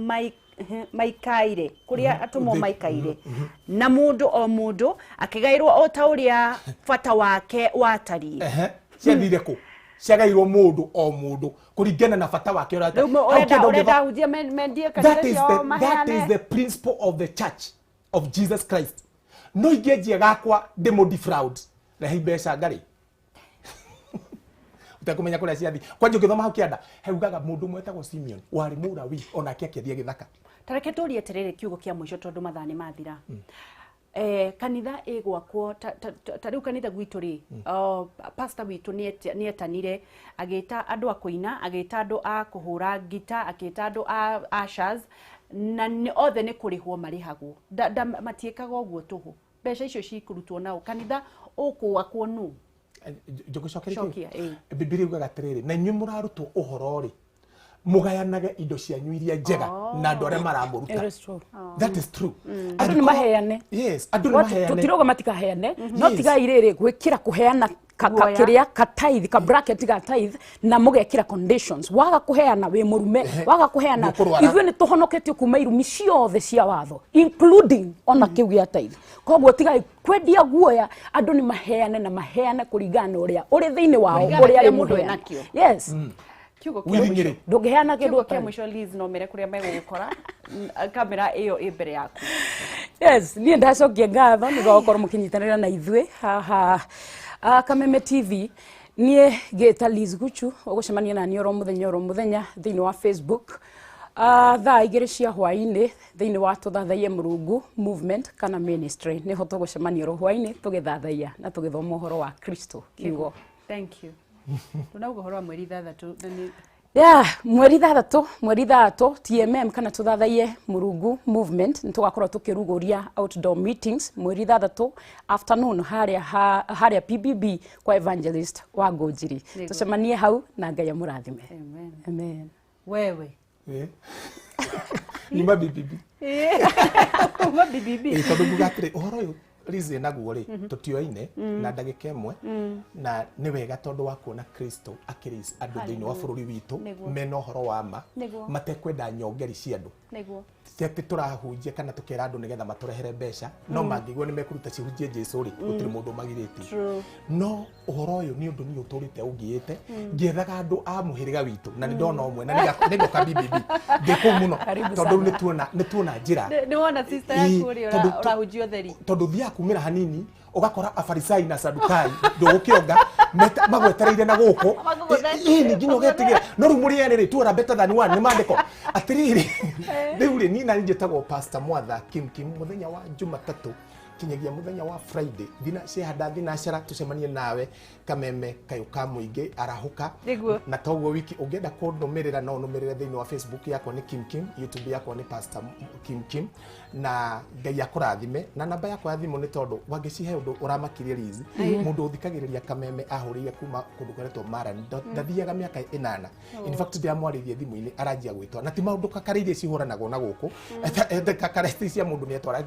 maikaire, kũrĩa atũmwo maikaire, na mũndũ o mũndũ akĩgaĩrwo o ta ũrĩa bata wake watariĩ. Ehe, ciathire kũ? Ciagairwo mũndũ o mũndũ kũringana na bata wake ũrĩa Rĩu hau ũrenda kĩndũ ũrenda ahunjia mendie kanitha that is ciao the, that maheane. is the principle of the church of Jesus Christ. No ingĩanjia gakwa ndĩmũ defraud, rehe mbeca ngarĩ ũtekũmenya kũrĩa ciathi. Kwanja ũngĩthoma hau kĩanda haugaga mũndũ ũmwe wetagwo Simeon warĩ Mũlawi onake akĩendia gĩthaka. Ta reke tũrie atĩrĩrĩ, kiugo kĩa mũico, tondũ mathaa nĩ mathira. Kanitha ĩgwakwo ta rĩu kanitha gwitũ rĩ, pastor witũ nĩ etanire, agĩta andũ a kũina, agĩta andũ a kũhũra ngita, akĩta andũ a ushers, na othe nĩ kũrĩhwo marĩhagwo. Matiĩkaga ũguo tũhũ. Mbeca icio cikũrutwo nao kanitha ũkũwakwo nũ? Njũgũcokeria. Cokia, ĩĩ. Bibilia yugaga atĩrĩrĩ, na inyuĩ mũrarutwo ũhoro rĩ, mũgayanage indo cianyu iria njega na andũ arĩa It maramũruta. is true. That is true. Andũ nĩ maheane. Yes, andũ nĩ maheane. Tũtirauga matikaheane, no tigai rĩrĩ gwĩkĩra kũheana Guoya. kĩrĩa ka tithe, ka bracket ga tithe, na mũgekĩra conditions. Waga kũheana wĩ mũrume, waga kũheana Nĩũkũrwara. Ithuĩ nĩ tũhonoketio kuma irumi ciothe cia watho, including ona kĩu gĩa tithe. Koguo tigai kwendia guoya. Andũ nĩ maheane, na maheane kũringana na ũrĩa ũrĩ thĩinĩ wao, Kũringana na ũrĩa kĩrĩa arĩ mũndũ mũheani. enakĩo. Yes. Kiugo kĩa Willingly. mũico. Ndũngĩheana kĩndũ Kiugo kĩa ũtarĩ. mũico, Liz, no mere kũrĩa megũgũkora. Kamera ĩyo ĩ mbere yaku. Yes, niĩ ndacokia ngatho nĩ gũkorwo mũkĩnyitanĩra na ithuĩ haha Kameme TV. Niĩ ngĩta Liz Guchu, ũgũcemania na niĩ oro mũthenya oro mũthenya thĩinĩ wa Facebook thaa 2 cia hwaĩ-inĩ thĩinĩ wa Tũthathaiye Mũrungu Movement kana Ministry. Nĩho tũgũcemania oro hwaĩ-inĩ tũgĩthathaiya na tũgĩthoma ũhoro wa Kristo kiugo. Thank you. Tunauga ũhoro wa mweri 6 na nĩ Yeah, mweri 6, mweri 6, TMM kana Tũthathaiye Mũrungu Movement nĩ tũgakorwo tũkĩrugũria outdoor meetings mweri 6 afternoon harĩa harĩa PBB kwa Evangelist wa Ngũnjiri. Nĩguo. Tũcemanie hau na Ngai amũrathime. Amen. Amen. Wewe. Nyuma BBB. Kuma BBB. Ĩ, tondũ nguga atĩrĩ, ũhoro ũyũ Liz naguo rĩ tũtioine na ndagĩka ĩmwe na nĩ wega tondũ wa kuona Kristo akĩraise andũ thĩinĩ wa bũrũri witũ mena ũhoro wa ma matekwenda nyongeri cia andũ ti atĩ tũrahunjia kana tũkera andũ nĩgetha matũrehere mbeca no mangĩigua nĩ mekũruta cihunjie Jesu rĩ gũtirĩ mũndũ ũmagirĩtie no ũhoro ũyũ nĩ ũndũ niĩ ũtũrĩte ũngiĩte ngĩethaga andũ a mũhĩrĩga witũ na nĩ ndona ũmwe na nĩngoka BBB ndĩ kũu mũno tondũ nĩ tuona njĩra nĩ wona sister yaku ũrĩa ũrahunjia ũtheri tondũ thiaga kumĩra hanini ũgakora afarisai na sadukai ndũgũkĩonga magwetereire na gũkũ ĩĩ nginya ũgetigĩra no rĩu mũrĩ erĩ rĩ two are better than one nĩ maandĩko atĩrĩrĩ rĩu rĩ niĩ nani njĩtagwo Pastor Mwatha Kim Kim mũthenya wa Jumatatũ kinyagia mũthenya wa Friday thina ciehanda thinacara tucemanie nawe Kameme kayũ ka mũingĩ arahũka na toguo wiki ũngĩenda kũnũmĩrĩra no ũnũmĩrĩre thĩinĩ wa Facebook yakwa nĩ Kim Kim, YouTube yakwa nĩ Pastor Kim Kim na Ngai akũrathime na namba yakwa ya thimũ nĩ tondũ wangĩcihe ũndũ ũramakirie Liz mũndũ ũthikagĩrĩria Kameme ahũrĩire kuma kũndũ kũretwo Marani ndathiaga mĩaka 8 in fact ndĩramwarĩrie thimũ-inĩ aranjia gwĩtwa na ti maũndũ kakara iria cihũranagwo na gũkũ kakara cia mũndũ nĩ etwara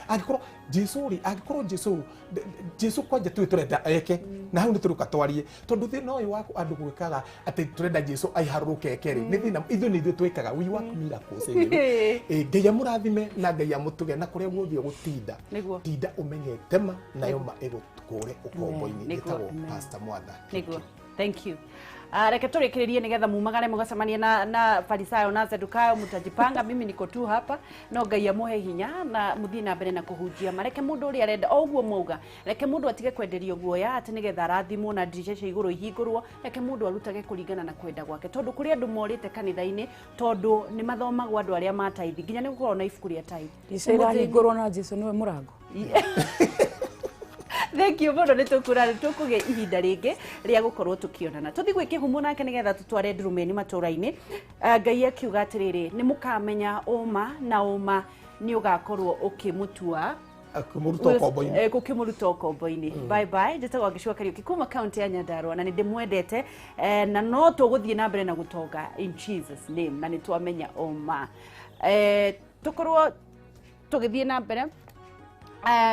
angĩkorwo Jesu rĩ angĩkorwo Jesu kwanja tuĩ tũrenda eke na hau nĩ tũrũka twarie tondũ thĩna ũyũ wa andũ gwĩkaga atĩ tũrenda Jesu aiharũrũke eke rĩ nĩ thĩna ithuĩ nĩ ithuĩ twĩkaga we work miracles Ngai amũrathime na Ngai amũtuge na kũrĩa guothe ũgũtinda tinda ũmenyete ma nayo ma ĩgũkũre ũkombo-inĩ ĩtagwo Pastor Mwatha. Thank you. Reke tũrĩkĩrĩrie nĩgetha mumagare mũgacemanie na Farisayo na Sadukayo mũtajipanga mimi niko tu hapa no Ngai amũhe hinya na mũthiĩ na mbere na kũhunjia mareke mũndũ ũrĩa arenda o ũguo mwauga reke mũndũ atige kwenderio guoya atĩ nĩgetha arathimwo na ndirica cia igũrũ ihingũrwo reke mũndũ arutage kũringana na kwenda gwake tondũ kũrĩ andũ morĩte kanitha-inĩ tondũ nĩ mathomagwo andũ arĩa ma tithe nginya nĩ gũkorwo na ibuku rĩa tithe ndirica irahingũrwo na Jesu nĩwe mũrango. Thank you mũno nĩ tũkũgĩa ihinda rĩngĩ rĩa gũkorwo tũkĩonana tũthiĩ gwĩ kĩhumo nake nĩgetha tũtware ndurumeni matũra-inĩ. Ngai akiuga atĩrĩrĩ nĩ mũkamenya ũma na ũma nĩ ũgakorwo ũkĩmũtua ũkĩmũruta ũkombo-inĩ. Bye bye. Njĩtagwo Ngĩcua Kariũki kuma kaunti ya Nyandarua na nĩ ndĩmwendete na no tũgũthiĩ na mbere na gũtonga in Jesus name na nĩ twamenya ũma. Tũkorwo tũgĩthiĩ na mbere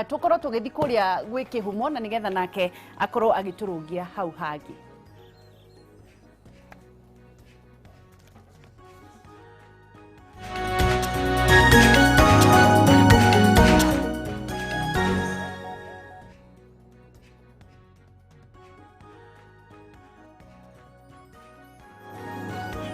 tukorwo tũgĩthiĩ kũrĩa gwĩ kĩhumo na nĩgetha nake akorwo agĩtũrũngia hau hangĩ.